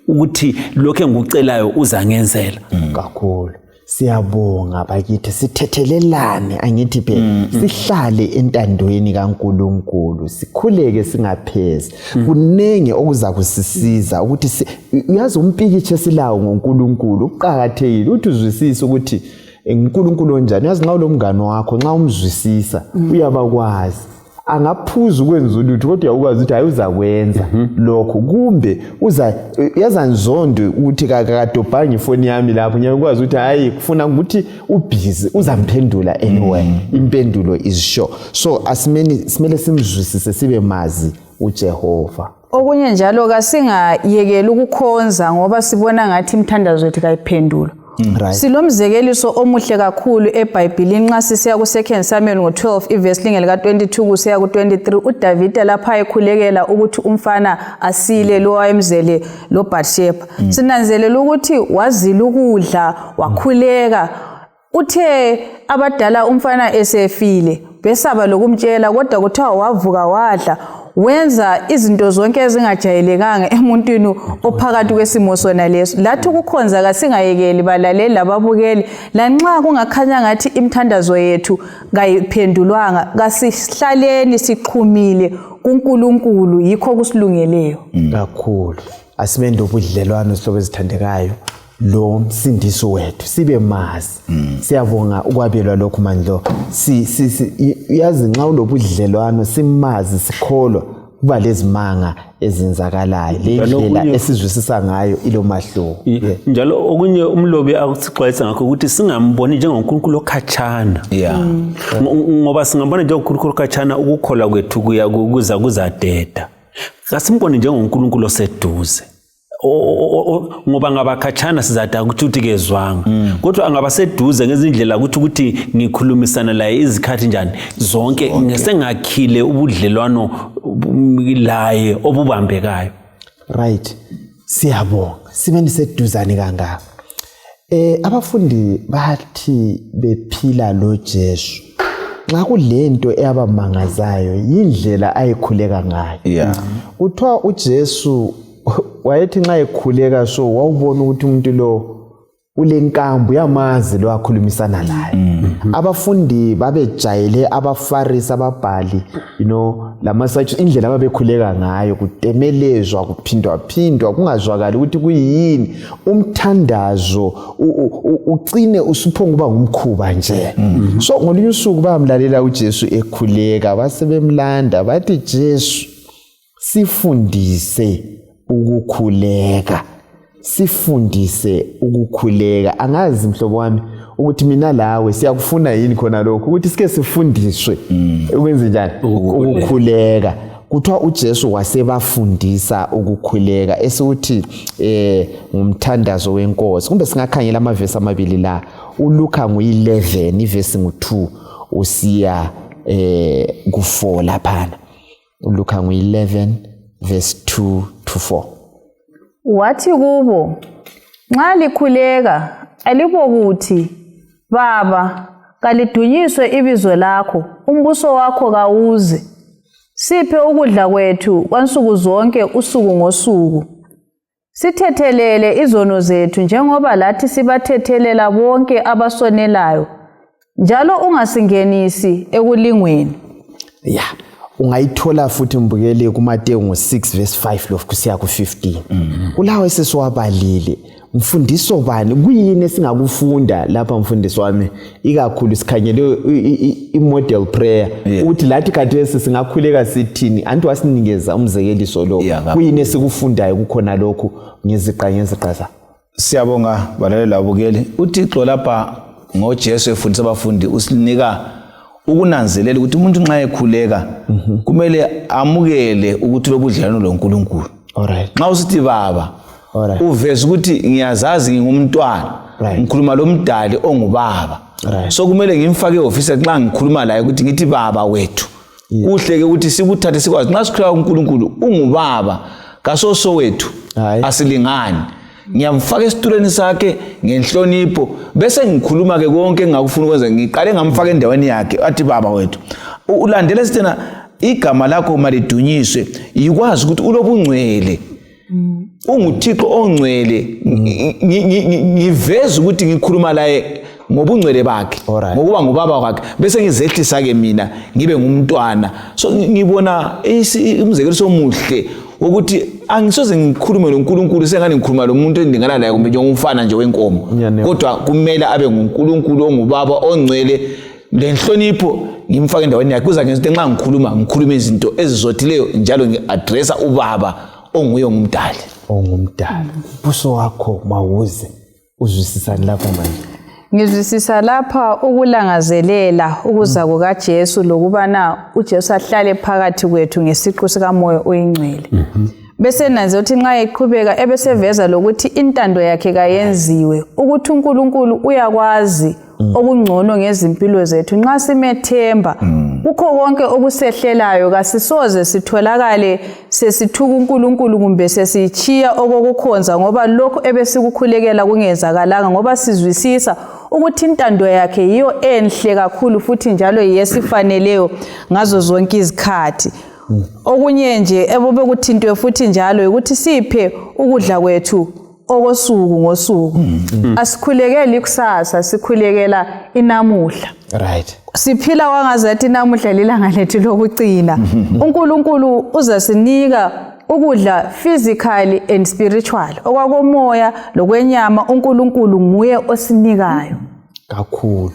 ukuthi lokho engikucelayo uzangenzela kakhulu siyabonga bakithi sithethelelane angithi phela sihlale entandweni kaNkulunkulu sikhuleke singaphezi kunenge okuza kusisiza ukuthi uyazi umpikitshe silawo ngoNkulunkulu uqhakathekile uthi uzwisise ukuthi uNkulunkulu onjani yazi nxa ulomngane wakho nxa umzwisisa uyabakwazi angaphuza ukwenza ulutho kodwa ukwazi ukuthi hayi uzakwenza lokho kumbe yaza nzondo ukuthi kakadobhangi ifoni yami lapho ngiyakwazi ukuthi hayi kufuna ukuthi ubhizi uzamphendula anyway impendulo is sure so simele simzwisise sibe mazi uJehova okunye njalo kasingayekeli ukukhonza ngoba sibona ngathi imthandazo yethu kayiphendula right silomzekeliso omuhle kakhulu eBhayibhelini nxa sisiya ku2 Samuel ngo12 iverse lingeli ka22 kusiya ku23 uDavid lapha ekhulekela ukuthi umfana asile lo wayemzele lo Bathsheba sinanzelela ukuthi wazila ukudla wakhuleka uthe abadala umfana esefile besaba lokumtshela kodwa kuthiwa wavuka wadla wenza izinto zonke ezingajayelekanga emuntwini ophakathi kwesimo sona leso lathi ukukhonza kasingayekeli balaleli lababukeli lanxa kungakhanya ngathi imthandazo yethu kayiphendulwanga kasihlaleni siqhumile kuNkulunkulu yikho kusilungeleyo kakhulu asibende ubudlelwano sihlobo ezithandekayo lo msindisi wethu sibe mazi siyabonga ukwabelwa lokho Mandlo yazi nxa ulobudlelwano simazi sikholwa kuba lezimanga ezenzakalayo lendlela esizwisisa ngayo ilo mahluko njalo okunye umlobi akusixwayisa ngakho ukuthi singamboni njengoNkulunkulu okhatshana ngoba singambona njengoNkulunkulu okhatshana ukukholwa kwethu kuzadeda kasimboni njengoNkulunkulu oseduze ngoba ngabakhatshana sizada ukuthi kezwanga kodwa angabaseduze ngezindlela ukuthi ngikhulumisana laye izikhathi njani zonke ngesengakhile ubudlelwano laye obubambekayo right siyabonga sibe niseduzane kangaka abafundi bathi bephila lo Jesu nxa kulento eyabamangazayo indlela ayikhuleka ngayo kuthiwa uJesu wayethi nxa ekhuleka so wawubona ukuthi umuntu lo ulenkambo yamazi lo akhulumisana naye. Abafundi babejayele abafarisi ababhali lamasathi indlela ababekhuleka ngayo kutemelezwa kuphindwa kungazwakali ukuthi kuyini umthandazo ucine usuphonga kuba ngumkhuba nje. So ngolunye usuku bamlalela uJesu ekhuleka basebemlanda bathi Jesu sifundise ukukhuleka. Sifundise ukukhuleka. Angazi mhlobo wami ukuthi mina lawe siyakufuna yini khona lokho ukuthi sike sifundiswe ukwenza njani ukukhuleka. Kuthiwa uJesu wasebafundisa ukukhuleka esithi ngumthandazo wenkosi. Kumbe singakhangela amavesi amabili la. uLuka ngu11 ivesi ngu2 usiya ku4 laphana. uLuka ngu11 verse 2 to 4. Wathi kubo, nxa likhuleka alibokuthi Baba kalidunyiswe ibizo lakho, umbuso wakho kawuze. Siphe ukudla kwethu kwansuku zonke usuku ngosuku. Sithethelele izono zethu njengoba lathi sibathethelela bonke abasonelayo. Njalo ungasingenisi ekulingweni. Yeah. Ungayithola futhi mbukele kuMateyu ngo6 verse 5 lofu kusiya ku15. Kulawo esesiwabalile mfundiso bani kuyini esingakufunda lapha mfundiso wami ikakhulu sikhanyele imodel prayer uthi lathi kade singakhuleka sithini anti wasinikeza umzekeliso lo kuyini esikufundayo kukhona lokho ngeziqa Siyabonga balalela abukeli uThixo lapha ngoJesu efundisa abafundi usinika ukunanzelela ukuthi umuntu nxa ekhuleka kumele amukele ukuthi lobudlelwano loNkulunkulu. Alright. Nxa usithi baba uveza ukuthi ngiyazazi ngingumntwana ngikhuluma lomdali ongubaba. So kumele ngimfake eoffice nxa ngikhuluma laye ukuthi ngithi baba wethu. Kuhle ke ukuthi sikuthathe sikwazi nxa sikhuluma uNkulunkulu ungubaba kasoso wethu asilingani. Ngiyamfaka esitulweni sakhe ngenhlonipho bese ngikhuluma ke konke engakufuna ukwenza ngiqale ngamfaka endaweni yakhe athi baba wethu ulandele sithena igama lakho malidunyiswe ikwazi ukuthi ulobungcwele unguThixo ongcwele ngiveza ukuthi ngikhuluma laye ngobungcwele bakhe ngokuba ngubaba wakhe bese ngizehlisa ke mina ngibe ngumntwana. So ngibona umzekeliso omuhle ukuthi angisoze ngikhulume noNkulunkulu sengani ngikhuluma lomuntu endingana naye kumbe njengomfana nje wenkomo kodwa kumele abe nguNkulunkulu ongubaba ongcwele lenhlonipho ngimfaka endaweni yakhe kuza ngenza nxa ngikhuluma izinto ezizothileyo njalo ngiaddressa ubaba onguye ngumdali. Buso wakho mawuze uzwisisani lapha manje? Ngizwisisa lapha ukulangazelela ukuza kukaJesu lokubana uJesu ahlale phakathi kwethu ngesiqu sikamoya oyingcwele. Bese nanze uthi nxa eqhubeka ebeseveza lokuthi intando yakhe kayenziwe ukuthi uNkulunkulu uyakwazi okungcono ngezimpilo zethu nxa simethemba kukho konke okusehlelayo kasisoze sitholakale sesithuka uNkulunkulu kumbe sesichiya okokukhonza ngoba lokho ebesikukhulekela kungenzakalanga ngoba sizwisisa ukuthi intando yakhe yiyo enhle kakhulu futhi njalo yesifaneleyo ngazo zonke izikhathi. Okunye nje ebobe kuthintwe futhi njalo ukuthi siphe ukudla kwethu okosuku ngosuku. Asikhulekeli ikusasa sikhulekela inamuhla. Right. Siphila wangazathi namuhla lilanga lethu lokugcina. uNkulunkulu uzasinika ukudla physically and spiritual. Okwakomoya lokwenyama uNkulunkulu nguye osinikayo. Kakhulu.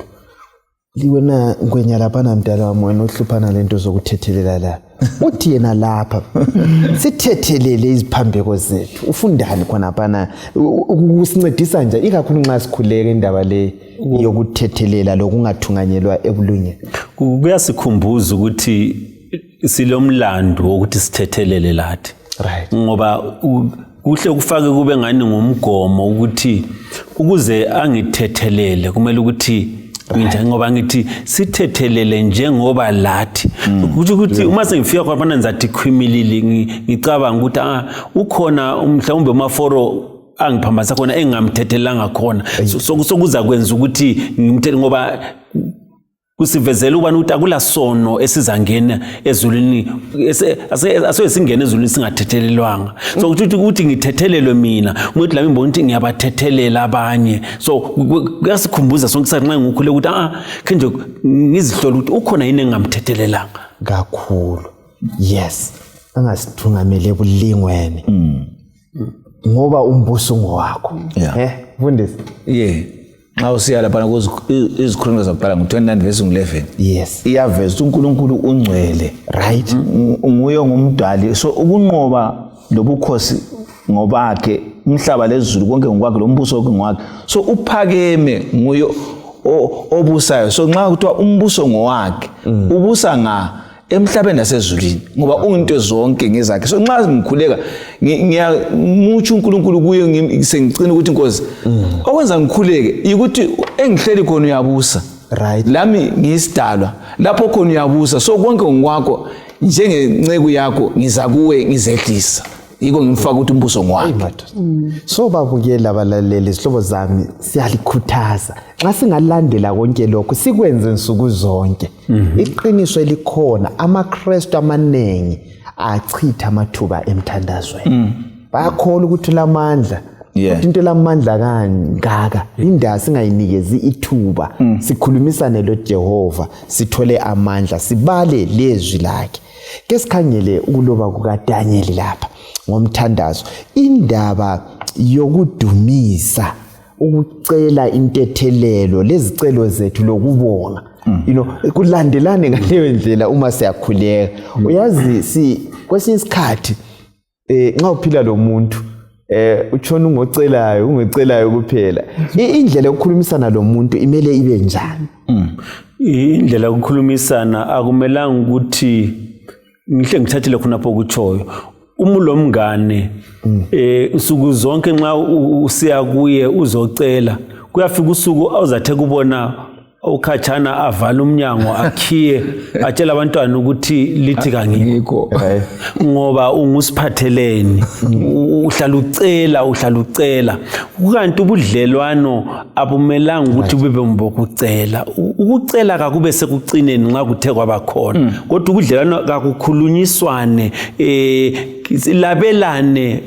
Liwena ngwenya lapha namdala wami wena ohluphana lento zokuthethelela la. Uthi yena lapha sithethelele iziphambeko zethu. Ufundani khona lapha ukusincedisa nje ikakhulu nxa sikhuleka indaba le yokuthethelela lokungathunganyelwa ebulungeni. Kuyasikhumbuza ukuthi silomlando wokuthi sithethelele lathi. Right. Ngoba kuhle kufake kube ngani ngomgomo ukuthi ukuze angithethelele kumele ukuthi ngoba ngithi sithethelele njengoba lathi ukuthi uma sengifika khona ngizathi khwimilili ngicabanga ukuthi ukhona mhlawumbe umaforo angiphambanisa khona engamthethelanga khona sokuza kwenza ukuthi ngimthele ngoba kusivezela ubani ukuthi akula sono esizangena ezulwini asesingena ezulwini singathethelelwanga so ukuthi ngithethelelwe mina ukuthi lami ngibona ukuthi ngiyabathethelela abanye so kuyasikhumbuza sonke isikhathi nxa ngikhule ukuthi kenje ngizihlola ukuthi ukhona yini engamthethelelanga kakhulu yes angasithungamele bulingweni ngoba umbuso ngowakho mfundisi nxa usiya lapha izikhulumo zabhala ngo-29 verse 11 yes iyaveza uNkulunkulu ungcwele right nguye ngumdali so ukunqoba lobukhosi ngobakhe umhlaba lezulu konke ngokwakhe lombuso konke ngokwakhe so uphakeme nguye obusayo so nxa kuthiwa umbuso ngowakhe ubusa emhlabeni nasezulwini ngoba unto zonke ngezakhe so nxa ngikhuleka ngiyamutsha uNkulunkulu kuye sengicina ukuthi inkosi okwenza ngikhuleke ukuthi engihleli khona uyabusa right lami ngiyisidalwa lapho khona uyabusa so konke ngokwakho njengenceku yakho ngiza kuwe ngizehlisa yiko ngimfaka ukuthi umbuso ngwakhe so babukela abalaleli izihlobo zami siyalikhuthaza nxa singalandela konke lokho sikwenze insuku zonke iqiniso elikhona amaKristu amanengi achitha amathuba emthandazweni bayakholwa ukuthi lamandla ukuthi into lamandla kangaka indawo singayinikezi ithuba sikhulumisane loJehova sithole amandla sibale lezwi lakhe ke sikhangele ukuloba kukaDaniel lapha ngomthandazo indaba yokudumisa ukucela intethelelo lezicelo zethu lokubonga kulandelane ngaleyo ndlela uma siyakhuleka uyazi kwesinye isikhathi nxa uphila lo muntu utshona ungocelayo kuphela indlela yokukhulumisana lo muntu imele ibe njani indlela yokukhulumisana akumelanga ukuthi ngihle ngithathele khonapho kutshoyo umulo mngane usuku zonke nxa usiya kuye uzocela kuyafika usuku awuzathe kubona ukhatshana avala umnyango akhiye atshela abantwana ukuthi lithi kangikho ngoba ungusiphatheleni uhlala ucela kanti ubudlelwano abumelanga ukuthi bube mbokucela ukucela kakube sekucineni nxa kuthe kwabakhona kodwa ubudlelwano kakukhulunyiswane labelane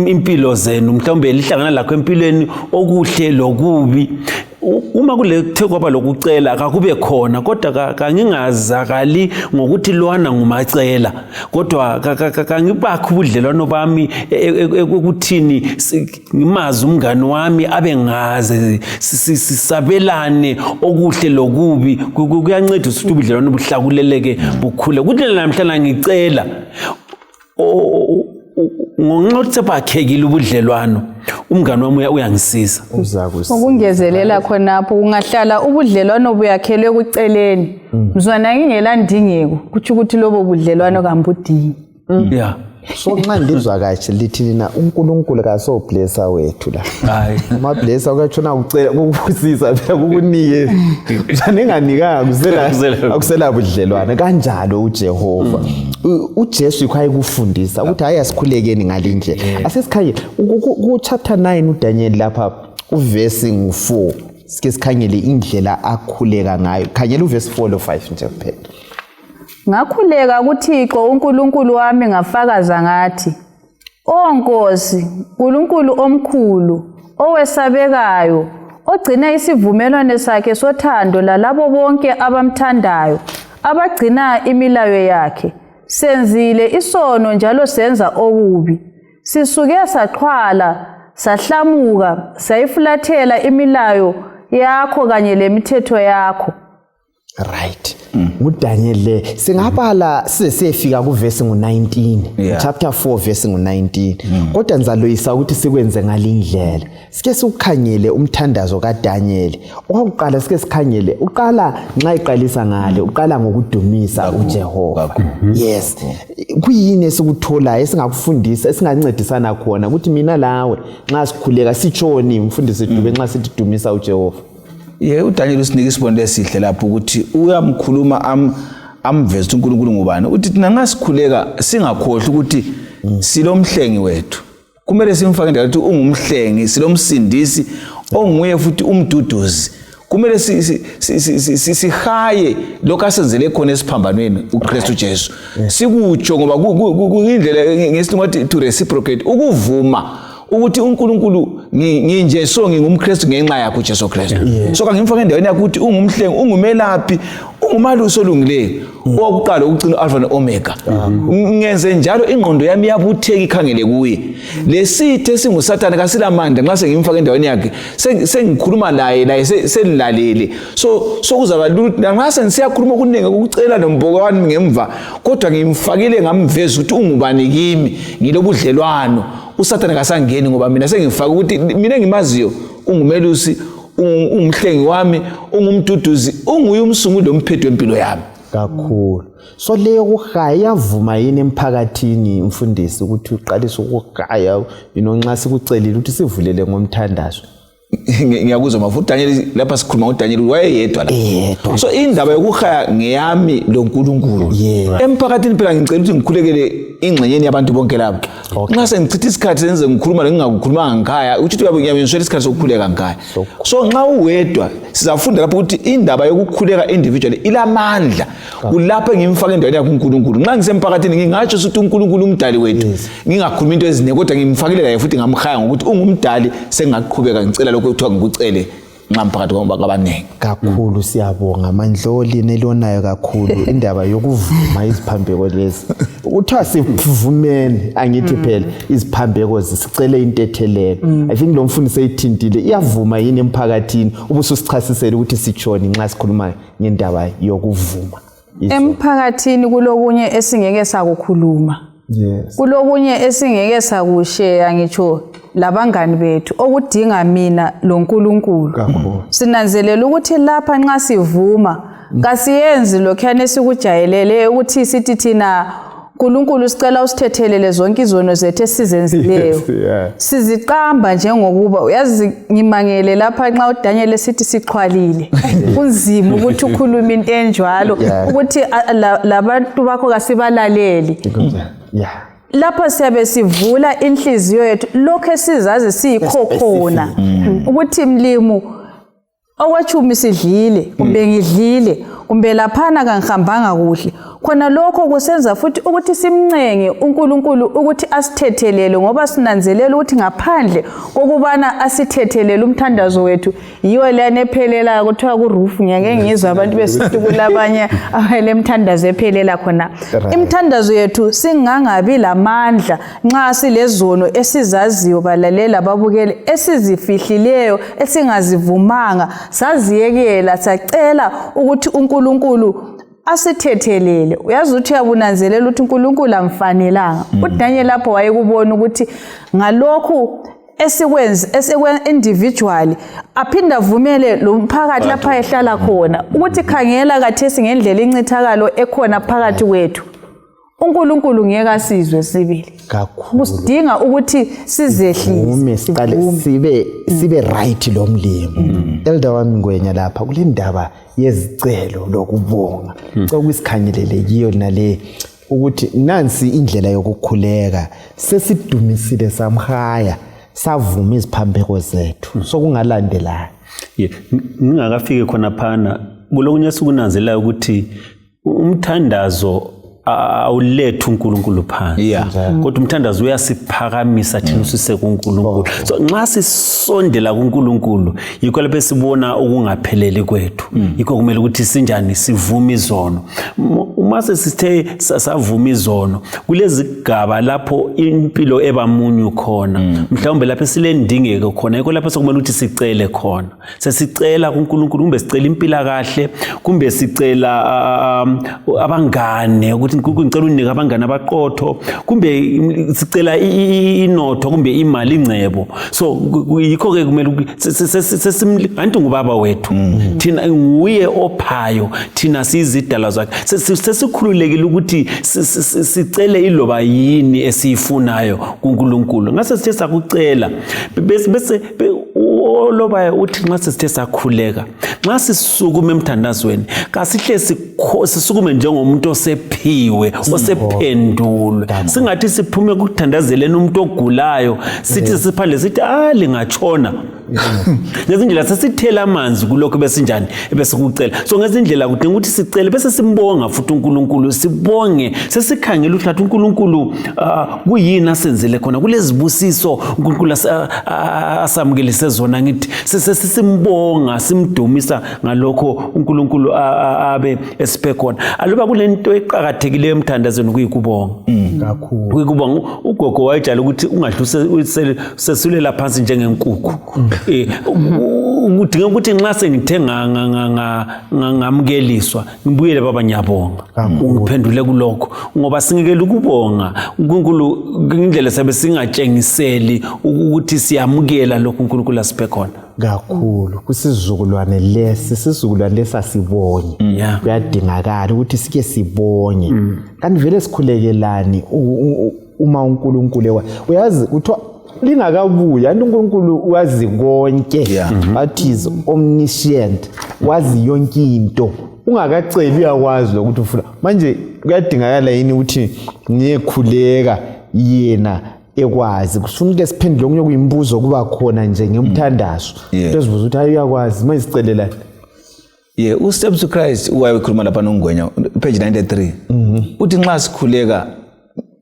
impilo zenu mhlawumbe lihlangana lakho empilweni okuhle lokubi uma kulethe kwaba lokucela akube khona kodwa kangingazakali ngokuthi lwana ngumacela kodwa kangibakho ubudlelwano bami ekuthini ngimazi umngani wami abengaze sisabelane okuhle lokubi kuyanceda ukuthi ubudlelwano buhlakuleleke bukhule kuthi namhlanje ngicela ngonxa bakhekile ubudlelwano umngani wami uyangisiza ukungezelela khonapho kungahlala ubudlelwano buyakhelwe kuceleni mzwana ngingela ndingeko kuthi ukuthi lobo budlelwano kambudingi so nxa ndizwa kahle lithi lina uNkulunkulu kasoblessa wethu la hayi amablessa ukatshona ucela ukubusisa phela kukunike njenganikanga akusela budlelwane kanjalo uJehova uJesu ikwaye kufundisa ukuthi hayi asikhulekeni ngalindlela asesikhangele ku chapter 9 uDaniel lapha uverse ngu4 sike sikhangele indlela akhuleka ngayo khangela uverse 4 lo 5 nje kuphela ngakhuleka kuThixo uNkulunkulu wami ngafakaza ngathi Onkosi uNkulunkulu omkhulu owesabekayo ogcina isivumelwano sakhe sothando lalabo bonke abamthandayo abagcina imilayo yakhe senzile isono njalo senza okubi sisuke saxhwala sahlamuka sayifulathela imilayo yakho kanye lemithetho yakho right uDaniel le singabala sesefika kuverse ngu19 chapter 4 verse ngu19 kodwa nzaloyisa ukuthi sikwenze ngalindlela sike sikukhangele umthandazo kaDaniel owakuqala sike sikhangele uqala nxa iqalisa ngale uqala ngokudumisa uJehova yes kuyini esikuthola esingakufundisa esingancedisana khona ukuthi mina lawe nxa sikhuleka sitshoni mfundisi Dube nxa sithi dumisa uJehova uDaniel usinika isibonelo esihle lapho ukuthi uyamkhuluma amveza uNkulunkulu ngubani uthi thina nxa sikhuleka singakhohlwa ukuthi silomhlengi wethu kumele simfake ndawo ukuthi ungumhlengi silomsindisi onguye futhi umduduzi kumele sihaye lokho asenzele khona esiphambanweni uKristu Jesu sikutsho ngoba kuyindlela ngesilungu to reciprocate ukuvuma ukuthi uNkulunkulu nginje so ngingumKristu ngenxa yakho Jesu Kristu so kangimfaka endaweni yakho ukuthi ungumhlengi ungumelaphi ungumalusi olungileyo owokuqala ukugcina alpha and omega ngenze njalo ingqondo yami yabutheka ikhangele kuye lesithe singusathane kasilamandla nxa sengimfaka endaweni yakhe sengikhuluma naye selilalele so kuzaba nxa sensiyakhuluma okuningi ukucela nomboko wami ngemva kodwa ngimfakile ngamveza ukuthi ungubani kimi ngilobudlelwano usathane kasangeni ngoba mina sengifaka ukuthi mina ngimaziyo ungumelusi umhlengi wami ungumduduzi unguye umsunguli lomphetho wempilo yami kakhulu so leyo kuhaya yavuma yini emphakathini umfundisi ukuthi uqalise ukuhaya nxa sikucelile ukuthi sivulele ngomthandazo ngiyakuzwa mafuthi Daniel lapha sikhuluma ngoDaniel wayeyedwa la so indaba yokuhaya ngeyami loNkulunkulu emphakathini phela ngicela ukuthi ngikhulekele ingxenyeni yabantu bonke labo nxa sengichitha isikhathi senze ngikhuluma ngingakukhuluma ngekhaya ukuthi ngiyabenzela isikhathi sokukhuleka ngekhaya so nxa uwedwa sizafunda lapho ukuthi indaba yokukhuleka individually ilamandla kulapho engimfaka endaweni yakhe uNkulunkulu nxa ngisemphakathini ngingatsho ukuthi uNkulunkulu umdali wethu ngingakhuluma into ezineke kodwa ngimfakile la futhi ngamhaya ngokuthi ungumdali sengaqhubeka ngicela lokho kuthiwa ngikucele nxa mphakathi kwabanengi kakhulu siyabonga amandloli nelonayo kakhulu indaba yokuvuma iziphambeko lezi uthiwa sivumeni angithi phela iziphambeko zisicele intethelelo I think lo mfundisi eyithintile iyavuma yini emphakathini ubususichasisela ukuthi sitshoni nxa sikhuluma ngendaba yokuvuma emphakathini kulokunye esingeke sakukhuluma kulokunye esingeke sakushare ngitsho labangani bethu okudinga mina loNkulunkulu sinanzelela ukuthi lapha nxa sivuma kasiyenzi lokhane esikujayelele ukuthi sithi thina uNkulunkulu sicela usithethelele zonke izono zethu esizenzileyo siziqamba njengokuba uyazi ngimangele lapha nxa uDaniel esithi sixhwalile kunzima ukuthi ukhuluma into enjalo ukuthi labantu bakho kasibalaleli lapho siyabe sivula inhliziyo yethu lokho esizazi siyikho khona ukuthi mlimu okwachumi sidlile kumbe ngidlile kumbe laphana kangihambanga kuhle khona lokho kusenza futhi ukuthi simncenge uNkulunkulu ukuthi asithethelele ngoba sinanzelela ukuthi ngaphandle kokubana asithethelele umthandazo wethu yiyo lana ephelela kuthiwa kuRufu ngiyake ngizwa abantu besithi kulabanye abalemthandazo ephelela khona imthandazo yethu singangabi lamandla nxa silezono esizaziyo balalela babukele esizifihlileyo esingazivumanga saziyekela sacela ukuthi uNkulunkulu asithethelele uyazi ukuthi uyabunanzelela ukuthi uNkulunkulu amfanelanga uDaniel lapho wayekubona ukuthi ngalokhu esikwen individually aphinda vumele lo mphakathi lapha ehlala khona ukuthi khangela kathesi ngendlela incithakalo ekhona phakathi kwethu uNkulunkulu ngeke asizwe sibili kakhulu usidinga ukuthi sizehlise sibe right lo mlimo elder wami Ngwenya lapha kule ndaba yezicelo lokubonga sokusikhangelele kiyo nale ukuthi nansi indlela yokukhuleka sesidumisile samhaya savuma iziphambeko zethu sokungalandelayo ngingakafike khona phana kulokunye sikunanzela ukuthi umthandazo awulethu uNkulunkulu phansi kodwa umthandazo uyasiphakamisa thina usise kuNkulunkulu so nxa sisondela kuNkulunkulu yikho lapho sibona ukungapheleli kwethu yikho kumele ukuthi sinjani sivuma izono uma sesithe savuma izono kulezigaba lapho impilo ebamunyu khona mhlawumbe lapho silendingeko khona yikho lapho sokumele ukuthi sicele khona sesicela kuNkulunkulu kumbe sicela impilo kahle kumbe sicela abangane ukuthi ngicela unika abangane abaqotho kumbe sicela inotho kumbe imali ingcebo so yikho ke kumele anti ngubaba wethu thina nguye ophayo thina sizidala zakhe sesikhululekile ukuthi sicele iloba yini esiyifunayo kuNkulunkulu ngase sithe sakucela bese oloba uthi nxa sesithe sakhuleka nxa sisukume emthandazweni kasihle sisukume njengomuntu osephiwe osephendulwe singathi siphume kuthandazeleni umuntu ogulayo sithi siphandle sithi lingachona ngezindlela sesithela amanzi kulokho besinjani ebesikucela so ngezindlela kudinga ukuthi sicele bese simbonga futhi uNkulunkulu sibonge sesikhangela ukuthi uNkulunkulu kuyini asenzele khona kulezibusiso uNkulunkulu asamukelise zona ngithi sesimbonga simdumisa ngalokho uNkulunkulu abe esiphe khona aluba kulento eqhakathekileyo emthandazweni kuyikubonga kakhulu kuyikubonga ugogo wayejala ukuthi ungadluse sesulela phansi njengenkukhu udinga ukuthi nxa sengithenga ngamukeliswa ngibuyele baba ngiyabonga ungiphendule kulokho ngoba singekela ukubonga uNkulunkulu indlela sabe singatshengiseli ukuthi siyamukela lokho uNkulunkulu asiphe khona kakhulu kusizukulwane lesi asibonye kuyadingakala ukuthi sike sibonye kanti vele sikhulekelani uma uNkulunkulu uyazi kuthiwa lingakabuya uNkulunkulu wazi konke that is omniscient wazi yonke into ungakaceli uyakwazi ukuthi ufuna manje kuyadingakala yini ukuthi ngiyekhuleka yena ekwazi kufuna ukuthi siphendule okunye kuyimbuzo kuba khona nje ngemthandazo uzibuza ukuthi uyakwazi manje sicelelani uStep to Christ uwayekhuluma lapha noNgwenya page 93 uthi nxa sikhuleka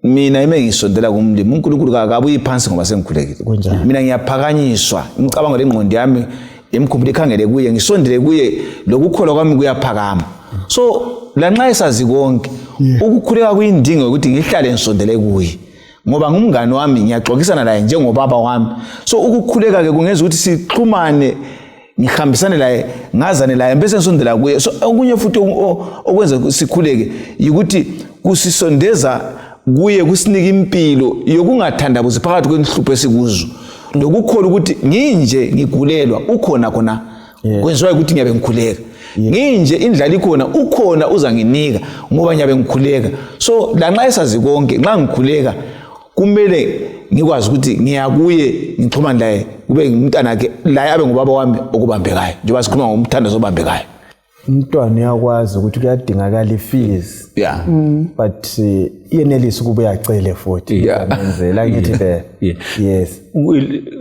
mina ngisondela kumlimi uNkulunkulu akabuyi phansi ngoba sengikhulekile mina ngiyaphakanyiswa imicabango lengqondo yami emkhumbule ikhangele kuye ngisondele kuye lokukholwa kwami kuyaphakama so lanxa esazi konke ukukhuleka kuyindingo ukuthi ngihlale ngisondele kuye ngoba ngumngane wami ngiyaxoxisana naye njengobaba wami so ukukhuleka ke kungenza ukuthi sixhumane ngihambisane laye ngazane laye bese ngisondela kuye so okunye futhi okwenza sikhuleke ukuthi kusisondeza kuye kusinika impilo yokungathandabuzi phakathi kwenhlupho esikuzo lokukholwa ukuthi nginje ngigulelwa ukhona khona kwenziwa ukuthi ngiyabe ngikhuleka nginje indlala ikhona ukhona uzanginika ngoba ngiyabe ngikhuleka so lanxa esazi konke nxa ngikhuleka kumele ngikwazi ukuthi ngiyakuye ngixhumana laye kube ngumntanakhe laye abe ngubaba wami okubambekayo njengoba sikhuluma ngomthandazo obambekayo umntwana uyakwazi ukuthi kuyadingakala ifees but yenelisa ukuba yacele futhi ngenzela ngithi yes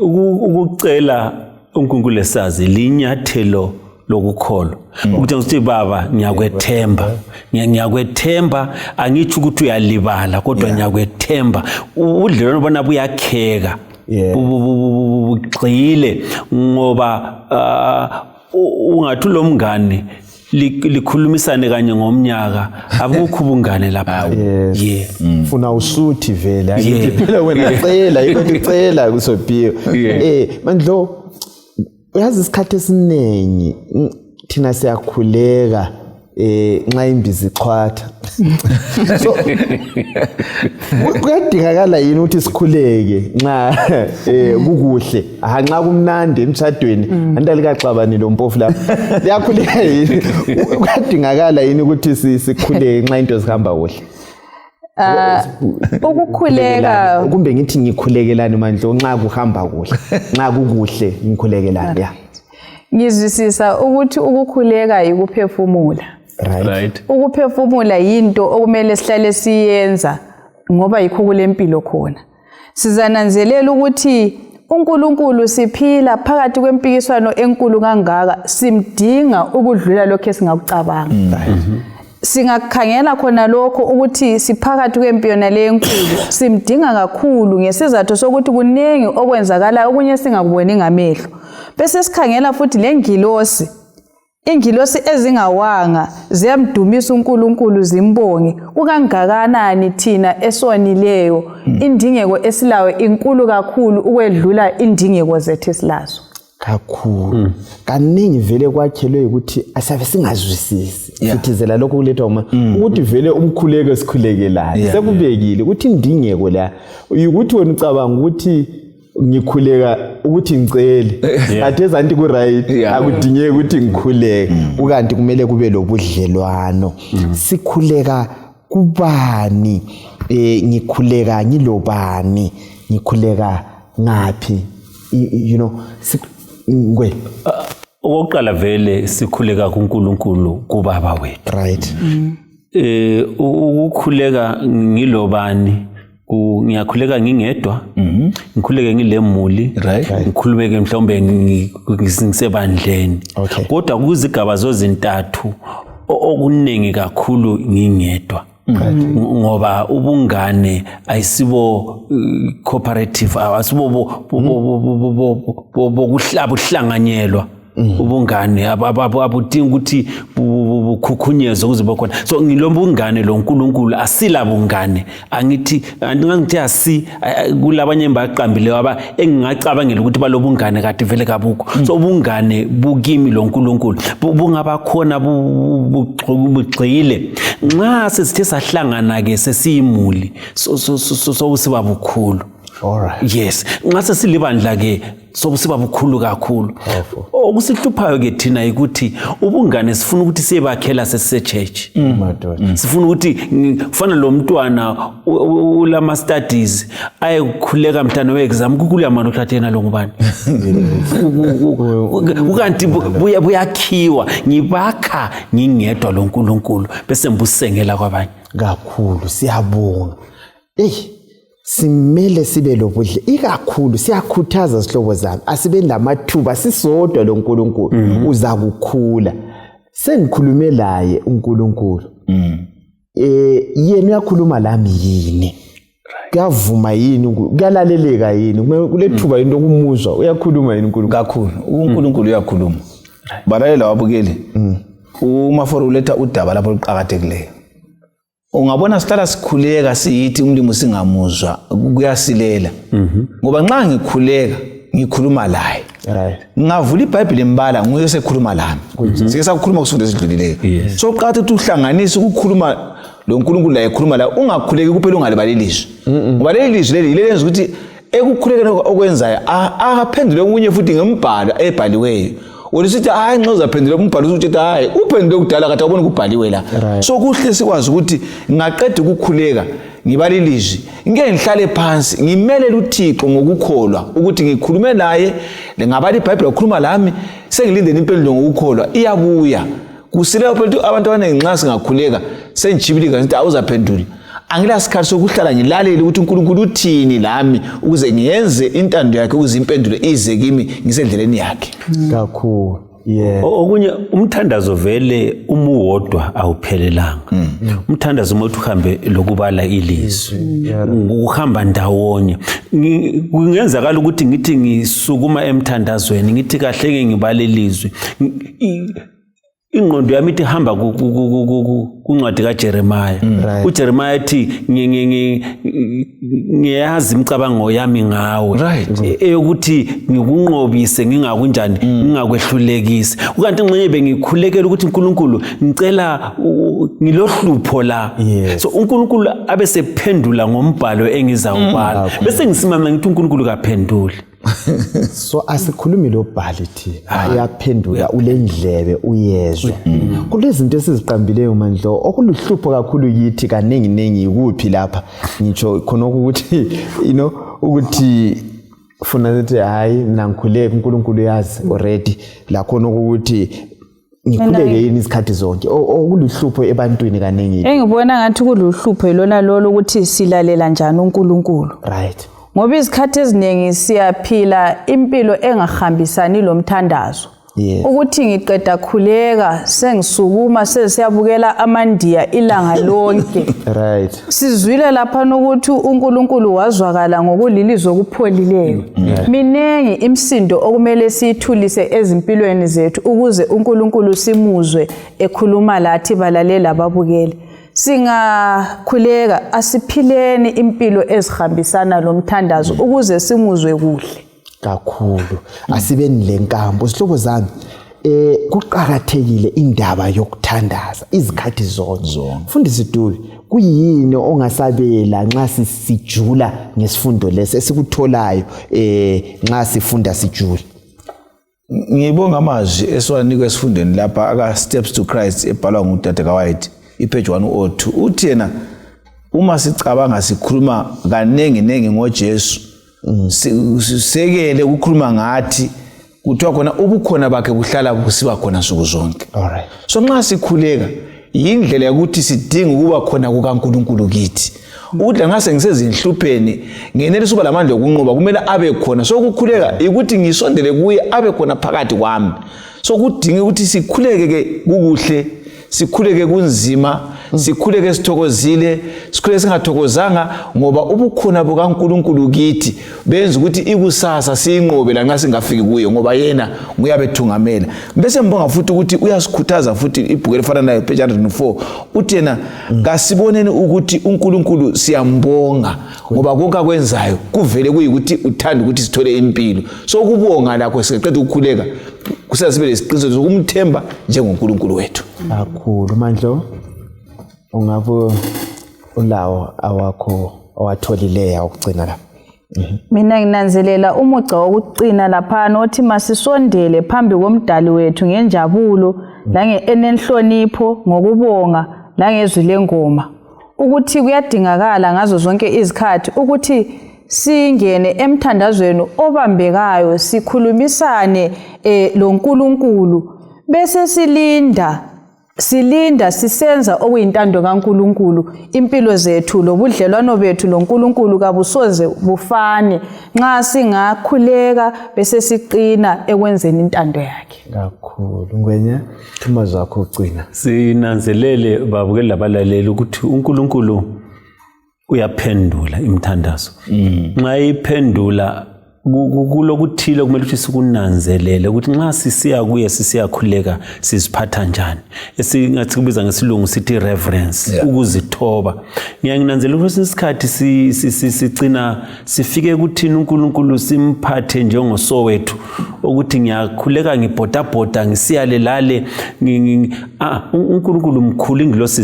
ukucela uNkulunkulu esazi linyathelo lokukholwa ukuthi ngithi baba ngiyakwethemba angithi ukuthi uyalibala kodwa ngiyakwethemba udlelwano bona buyakheka bugxile ngoba ungathi lo mngane likhulumisane kanye ngomnyaka abukho ubungane lapha ufuna usuthi vele ayithi phela wena cela yithi cela kusobhiyo mandlo uyazi isikhathi esiningi thina siyakhuleka nxa imbizi ichwatha so kuyadingakala yini ukuthi sikhuleke nxa kukuhle nxa kumnandi emshadweni andalikaxabani lo mpofu lapha liyakhuleka yini kuyadingakala yini ukuthi sikhuleke nxa into zihamba kuhle ukukhuleka kumbe ngithi ngikhulekelani mandlo nxa kuhamba kuhle nxa kukuhle ngikhulekelani ngizwisisa ukuthi ukukhuleka yikuphefumula right ukuphefumula yinto okumele sihlale siyenza ngoba yikho kulempilo khona sizananzelela ukuthi uNkulunkulu siphila phakathi kwempikiswano enkulu kangaka simdinga ukudlula lokho esingakucabanga singakhangela khona lokho ukuthi siphakathi kwempiyona lenkulu simdinga kakhulu ngesizathu sokuthi kunengi okwenzakala okunye singakuboni ngamehlo bese sikhangela futhi lengilosi ingilosi ezingawanga ziyamdumisa uNkulunkulu zimbonge ukangakanani thina esonileyo indingeko esilawe inkulu kakhulu ukwedlula indingeko zethu esilazo kakhulu kaningi vele kwakhelwe ukuthi asabe singazwisisi sithizela lokho kulethwa ukuthi vele umkhuleko sikhulekelayo sekubekile ukuthi indingeko la ukuthi wena ucabanga ukuthi ngikhuleka ukuthi ngicele athe zanti ku right akudingeki ukuthi ngikhuleke ukanti kumele kube lobudlelwano sikhuleka kubani ngikhuleka ngilobani ngikhuleka ngapi you know ngwe okokuqala vele sikhuleka kuNkulunkulu kubaba wethu. Right. Ukukhuleka ngilobani? Ngiyakhuleka ngingedwa, ngikhuleke ngilemuli, ngikhuleke mhlawumbe ngisebandleni. Kodwa kuzigaba zozintathu okuningi kakhulu ngingedwa. Ngoba ubungane ayisibo cooperative, asibo bokuhlanganyelwa. Ubungane abudingi ukuthi bukhukhunyezo ukuze bakhona. So ngilobungane lo nkulunkulu asila bungane, angithi asi kulabanye baqambileyo aba engingacabangela ukuthi balobungane kade vele kabukho. So ubungane bukimi lo nkulunkulu bungaba khona bugxile nxa sesithe sahlangana ke sesiyimuli so siba bukhulu. Alright. Yes, nxa sesilibandla ke sobusiba bukhulu kakhulu. Okusihluphayo ke thina ukuthi ubungane sifuna ukuthi siyebakhela sesechurch. Sifuna ukuthi kufana lo mntwana ulama studies ayekukhuleka mhlana weexam kukuya manje uthathena lo ngubani. Ukanti buyakhiwa ngibakha ngingedwa lo nkulunkulu bese mbusengela kwabanye. Kakhulu siyabonga. Simele sibe lobudle ikakhulu siyakhuthaza sihlobo zami asibe lamathuba sisodwa lo nkulunkulu uza kukhula. Sengikhulume laye uNkulunkulu. Yena uyakhuluma lami yini? Kuyavuma yini? Kuyalaleleka yini? Kulethuba into kumuzwa uyakhuluma yini uNkulunkulu? Kakhulu uNkulunkulu uyakhuluma. Balalela wabukeli. Umaforo uletha udaba lapho liqhakathekileyo. Ungabona sihlala sikhuleka siyithi umlimo singamuzwa kuyasilela. Ngoba nxa ngikhuleka ngikhuluma laye. Ngavula iBhayibheli embala nguye osekhuluma lami. Sike sakukhuluma kusifundo esidlulileyo. So uqhatha ukuthi uhlanganise ukukhuluma lo nkulunkulu la ekhuluma la ungakhuleki kuphela ungalibalelizwi. Ngoba leli lizwi leli lenza ukuthi ekukhulekeni okwenzayo akaphendule okunye futhi ngembhalo ebhaliweyo. Olisithi hayi nxa uzaphendula umbhalo uthi hayi uphendule kudala kathi awubona kubhaliwe la. So kuhle sikwazi ukuthi ngaqeda ukukhuleka ngibalilizwi ngeke ngihlale phansi ngimelele uThixo ngokukholwa ukuthi ngikhulume naye ngabali iBhayibheli ukukhuluma lami sengilindeni impendulo ngokukholwa iyabuya. Kusileyo phela abantu abaningi nxa singakhuleka senjibilika ngithi awuzaphendula. Angila sikhathi sokuhlala ngilalele ukuthi uNkulunkulu uthini lami ukuze ngiyenze intando yakhe ukuze impendulo ize kimi ngisendleleni yakhe. Kakhulu. Okunye umthandazo vele umuwodwa awuphelelanga. Umthandazo umuntu uhambe lokubala ilizwi. Ukuhamba ndawonye. Kungenzakala ukuthi ngithi ngisukuma emthandazweni ngithi kahle ngibale ilizwi. Ingqondo yami ithi hamba kuncwadi kaJeremiah. uJeremiah ethi ngiyazi imicabango yami ngawe eyokuthi ngikunqobise ngingakunjani ngingakwehlulekisi. Ukanti nxa bengikhulekela ukuthi uNkulunkulu ngicela ngilohlupho la. So uNkulunkulu abe sephendula ngombhalo engizawubala bese ngisimama ngithi uNkulunkulu kaphenduli. So asikhulumi lo bhali thina uyaphendula ulendlebe uyezwe. Kulezinto esiziqambileyo mandlo okuluhlupho kakhulu yithi kaningi kuphi lapha ngitsho khona ukuthi ukuthi funa ukuthi hayi nangikhuleka uNkulunkulu yazi already la khona ukuthi ngikhuleke yini isikhathi zonke okuluhlupho ebantwini kaningi. Engibona ngathi kuluhlupho ilona lolo ukuthi silalela njani uNkulunkulu. Right. Ngoba izikhathi eziningi siyaphila impilo engahambisani lo mthandazo. Ukuthi ngiqeda khuleka sengisukuma sesiyabukela amandiya ilanga lonke. Right. Sizwile lapha ukuthi uNkulunkulu wazwakala ngokulilizwe okupholilileyo. Minengi imsindo okumele siyithulise ezimpilweni zethu ukuze uNkulunkulu simuzwe ekhuluma lathi balalela ababukeli. Singakhuleka asiphileni impilo ezihambisana lo mthandazo ukuze simuzwe kuhle. Kakhulu asibeni lenkambo sihlobo zami kuqhakathekile indaba yokuthandaza izikhathi zonke. Mfundisi Dube kuyini ongasabela nxa sijula ngesifundo lesi esikutholayo nxa sifunda sijula? Ngibonga amazwi esiwanikwe esifundweni lapha aka Steps to Christ ebhalwa nguDade kaWhite ipage 102 uthi yena uma sicabanga sikhuluma kanengi ngoJesu sisekele ukukhuluma ngathi kuthiwa khona ubukhona bakhe buhlala busiba khona nsuku zonke. Alright. So nxa sikhuleka yindlela yokuthi sidinga ukuba khona kukaNkulunkulu kithi. Ukuthi ngase ngisezinhlupheni ngenelisa uba lamandla okunqoba kumele abe khona. So ukukhuleka ukuthi ngisondele kuye abe khona phakathi kwami. So kudinga ukuthi sikhuleke ke kukuhle, sikhuleke kunzima, sikhuleke sithokozile, sikhuleke singathokozanga ngoba ubukhona bukaNkulunkulu kithi benza ukuthi ikusasa siyinqobe lanxa singafiki kuye ngoba yena nguyabethungamela. Bese mbonga futhi ukuthi uyasikhuthaza futhi ibhuku elifana nayo page 104 uthi yena kasiboneni ukuthi uNkulunkulu siyambonga ngoba konke akwenzayo kuvele kuyikuthi uthanda ukuthi sithole impilo. So ukubonga lakho siqeda ukukhuleka kusasibe lesiqiniseko sokumthemba njengoNkulunkulu wethu. Kakhulu Mandlo, ungabe ulawo awakho owatholileyo ukugcina la. Mina nginanzelela umuca wokucina lapha nothi masisondele phambi komdali wethu ngenjabulo enenhlonipho ngokubonga langezwi lengoma ukuthi kuyadingakala ngazo zonke izikhathi ukuthi singene emthandazweni obambekayo sikhulumisane lo nkulunkulu bese silinda sisenza okuyintando kaNkulunkulu impilo zethu lobudlelwano bethu loNkulunkulu kabusoze bufane nxa singakhuleka bese siqina ekwenzeni intando yakhe. Kakhulu ngwenya thuma zakho ugcina. Sinanzelele babukeli labalaleli ukuthi uNkulunkulu uyaphendula imthandazo. Nxa iphendula kulokuthile kumele ukuthi sikunanzelele ukuthi nxa sisiya kuye sisiyakhuleka siziphatha njani. Esingathi kubiza ngesilungu sithi reverence, ukuzithoba. Ngiyanginanzelela ukuthi isikhathi sicina sifike kuthini uNkulunkulu simphathe njengosowethu ukuthi ngiyakhuleka ngibhodabhoda ngisiyale lale uNkulunkulu mkhulu ingilosi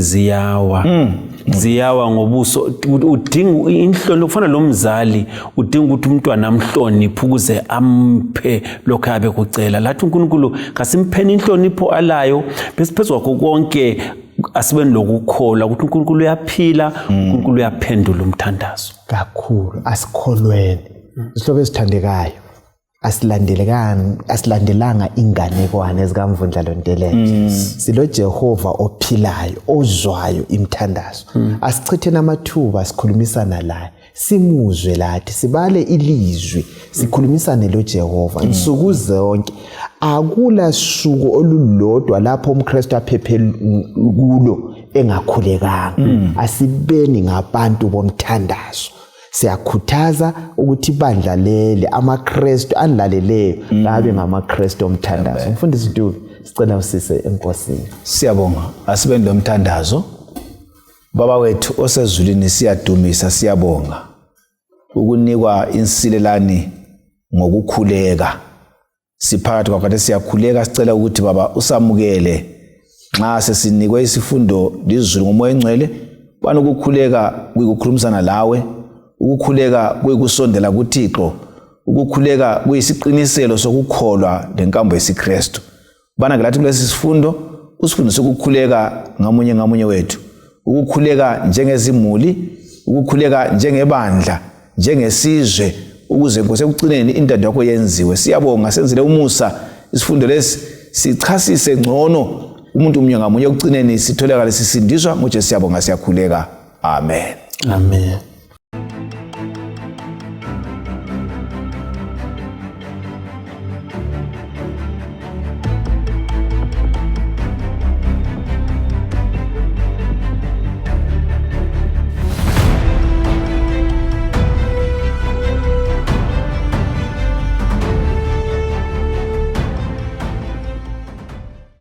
ziyawa ngobuso udinga inhlonipho ufana lomzali udinga ukuthi umntwana amhloniphe ukuze amphe lokho abe kucela. Lathi uNkulunkulu kasimpheni inhlonipho alayo bese phezu kwakho konke asibeni lokukholwa ukuthi uNkulunkulu uyaphila, uNkulunkulu uyaphendula umthandazo. Kakhulu asikholweni. Isihlobo esithandekayo asilandelanga inganekwane zikaMvundla Ntelezi. Silo Jehova ophilayo ozwayo imthandazo. Asichitheni amathuba sikhulumisana laye simuzwe lathi sibale ilizwi sikhulumisane lo Jehova insuku zonke. Akula suku olulodwa lapho umKristu aphephe kulo engakhulekanga. Asibeni ngabantu bomthandazo. Siyakhuthaza ukuthi bandla lele amaKristu anlaleleyo babe ngamaKristu omthandazo. Mfundisi Dube sicela usise enkosini. Siyabonga asibeni lomthandazo. Baba wethu osezulwini siyadumisa siyabonga ukunikwa insilelani ngokukhuleka. Siphakathi kwakhe siyakhuleka sicela ukuthi baba usamukele nxa sesinikwe isifundo lizulu ngomoya engcwele bana ukukhuleka kuyikukhulumisana lawe, ukukhuleka kuyikusondela kuThixo, ukukhuleka kuyisiqiniselo sokukholwa lenkambo yesiKristu. Bana ngelathi kulesi sifundo usifundise ukukhuleka ngamunye wethu, ukukhuleka njengezimuli, ukukhuleka njengebandla, njengesizwe ukuze kusekucineni intando yakho yenziwe. Siyabonga senzele umusa isifundo lesi sichasise ngcono umuntu munye ngamunye ukucineni sitholakala sisindiswa ngoJesu. Siyabonga siyakhuleka. Amen. Amen.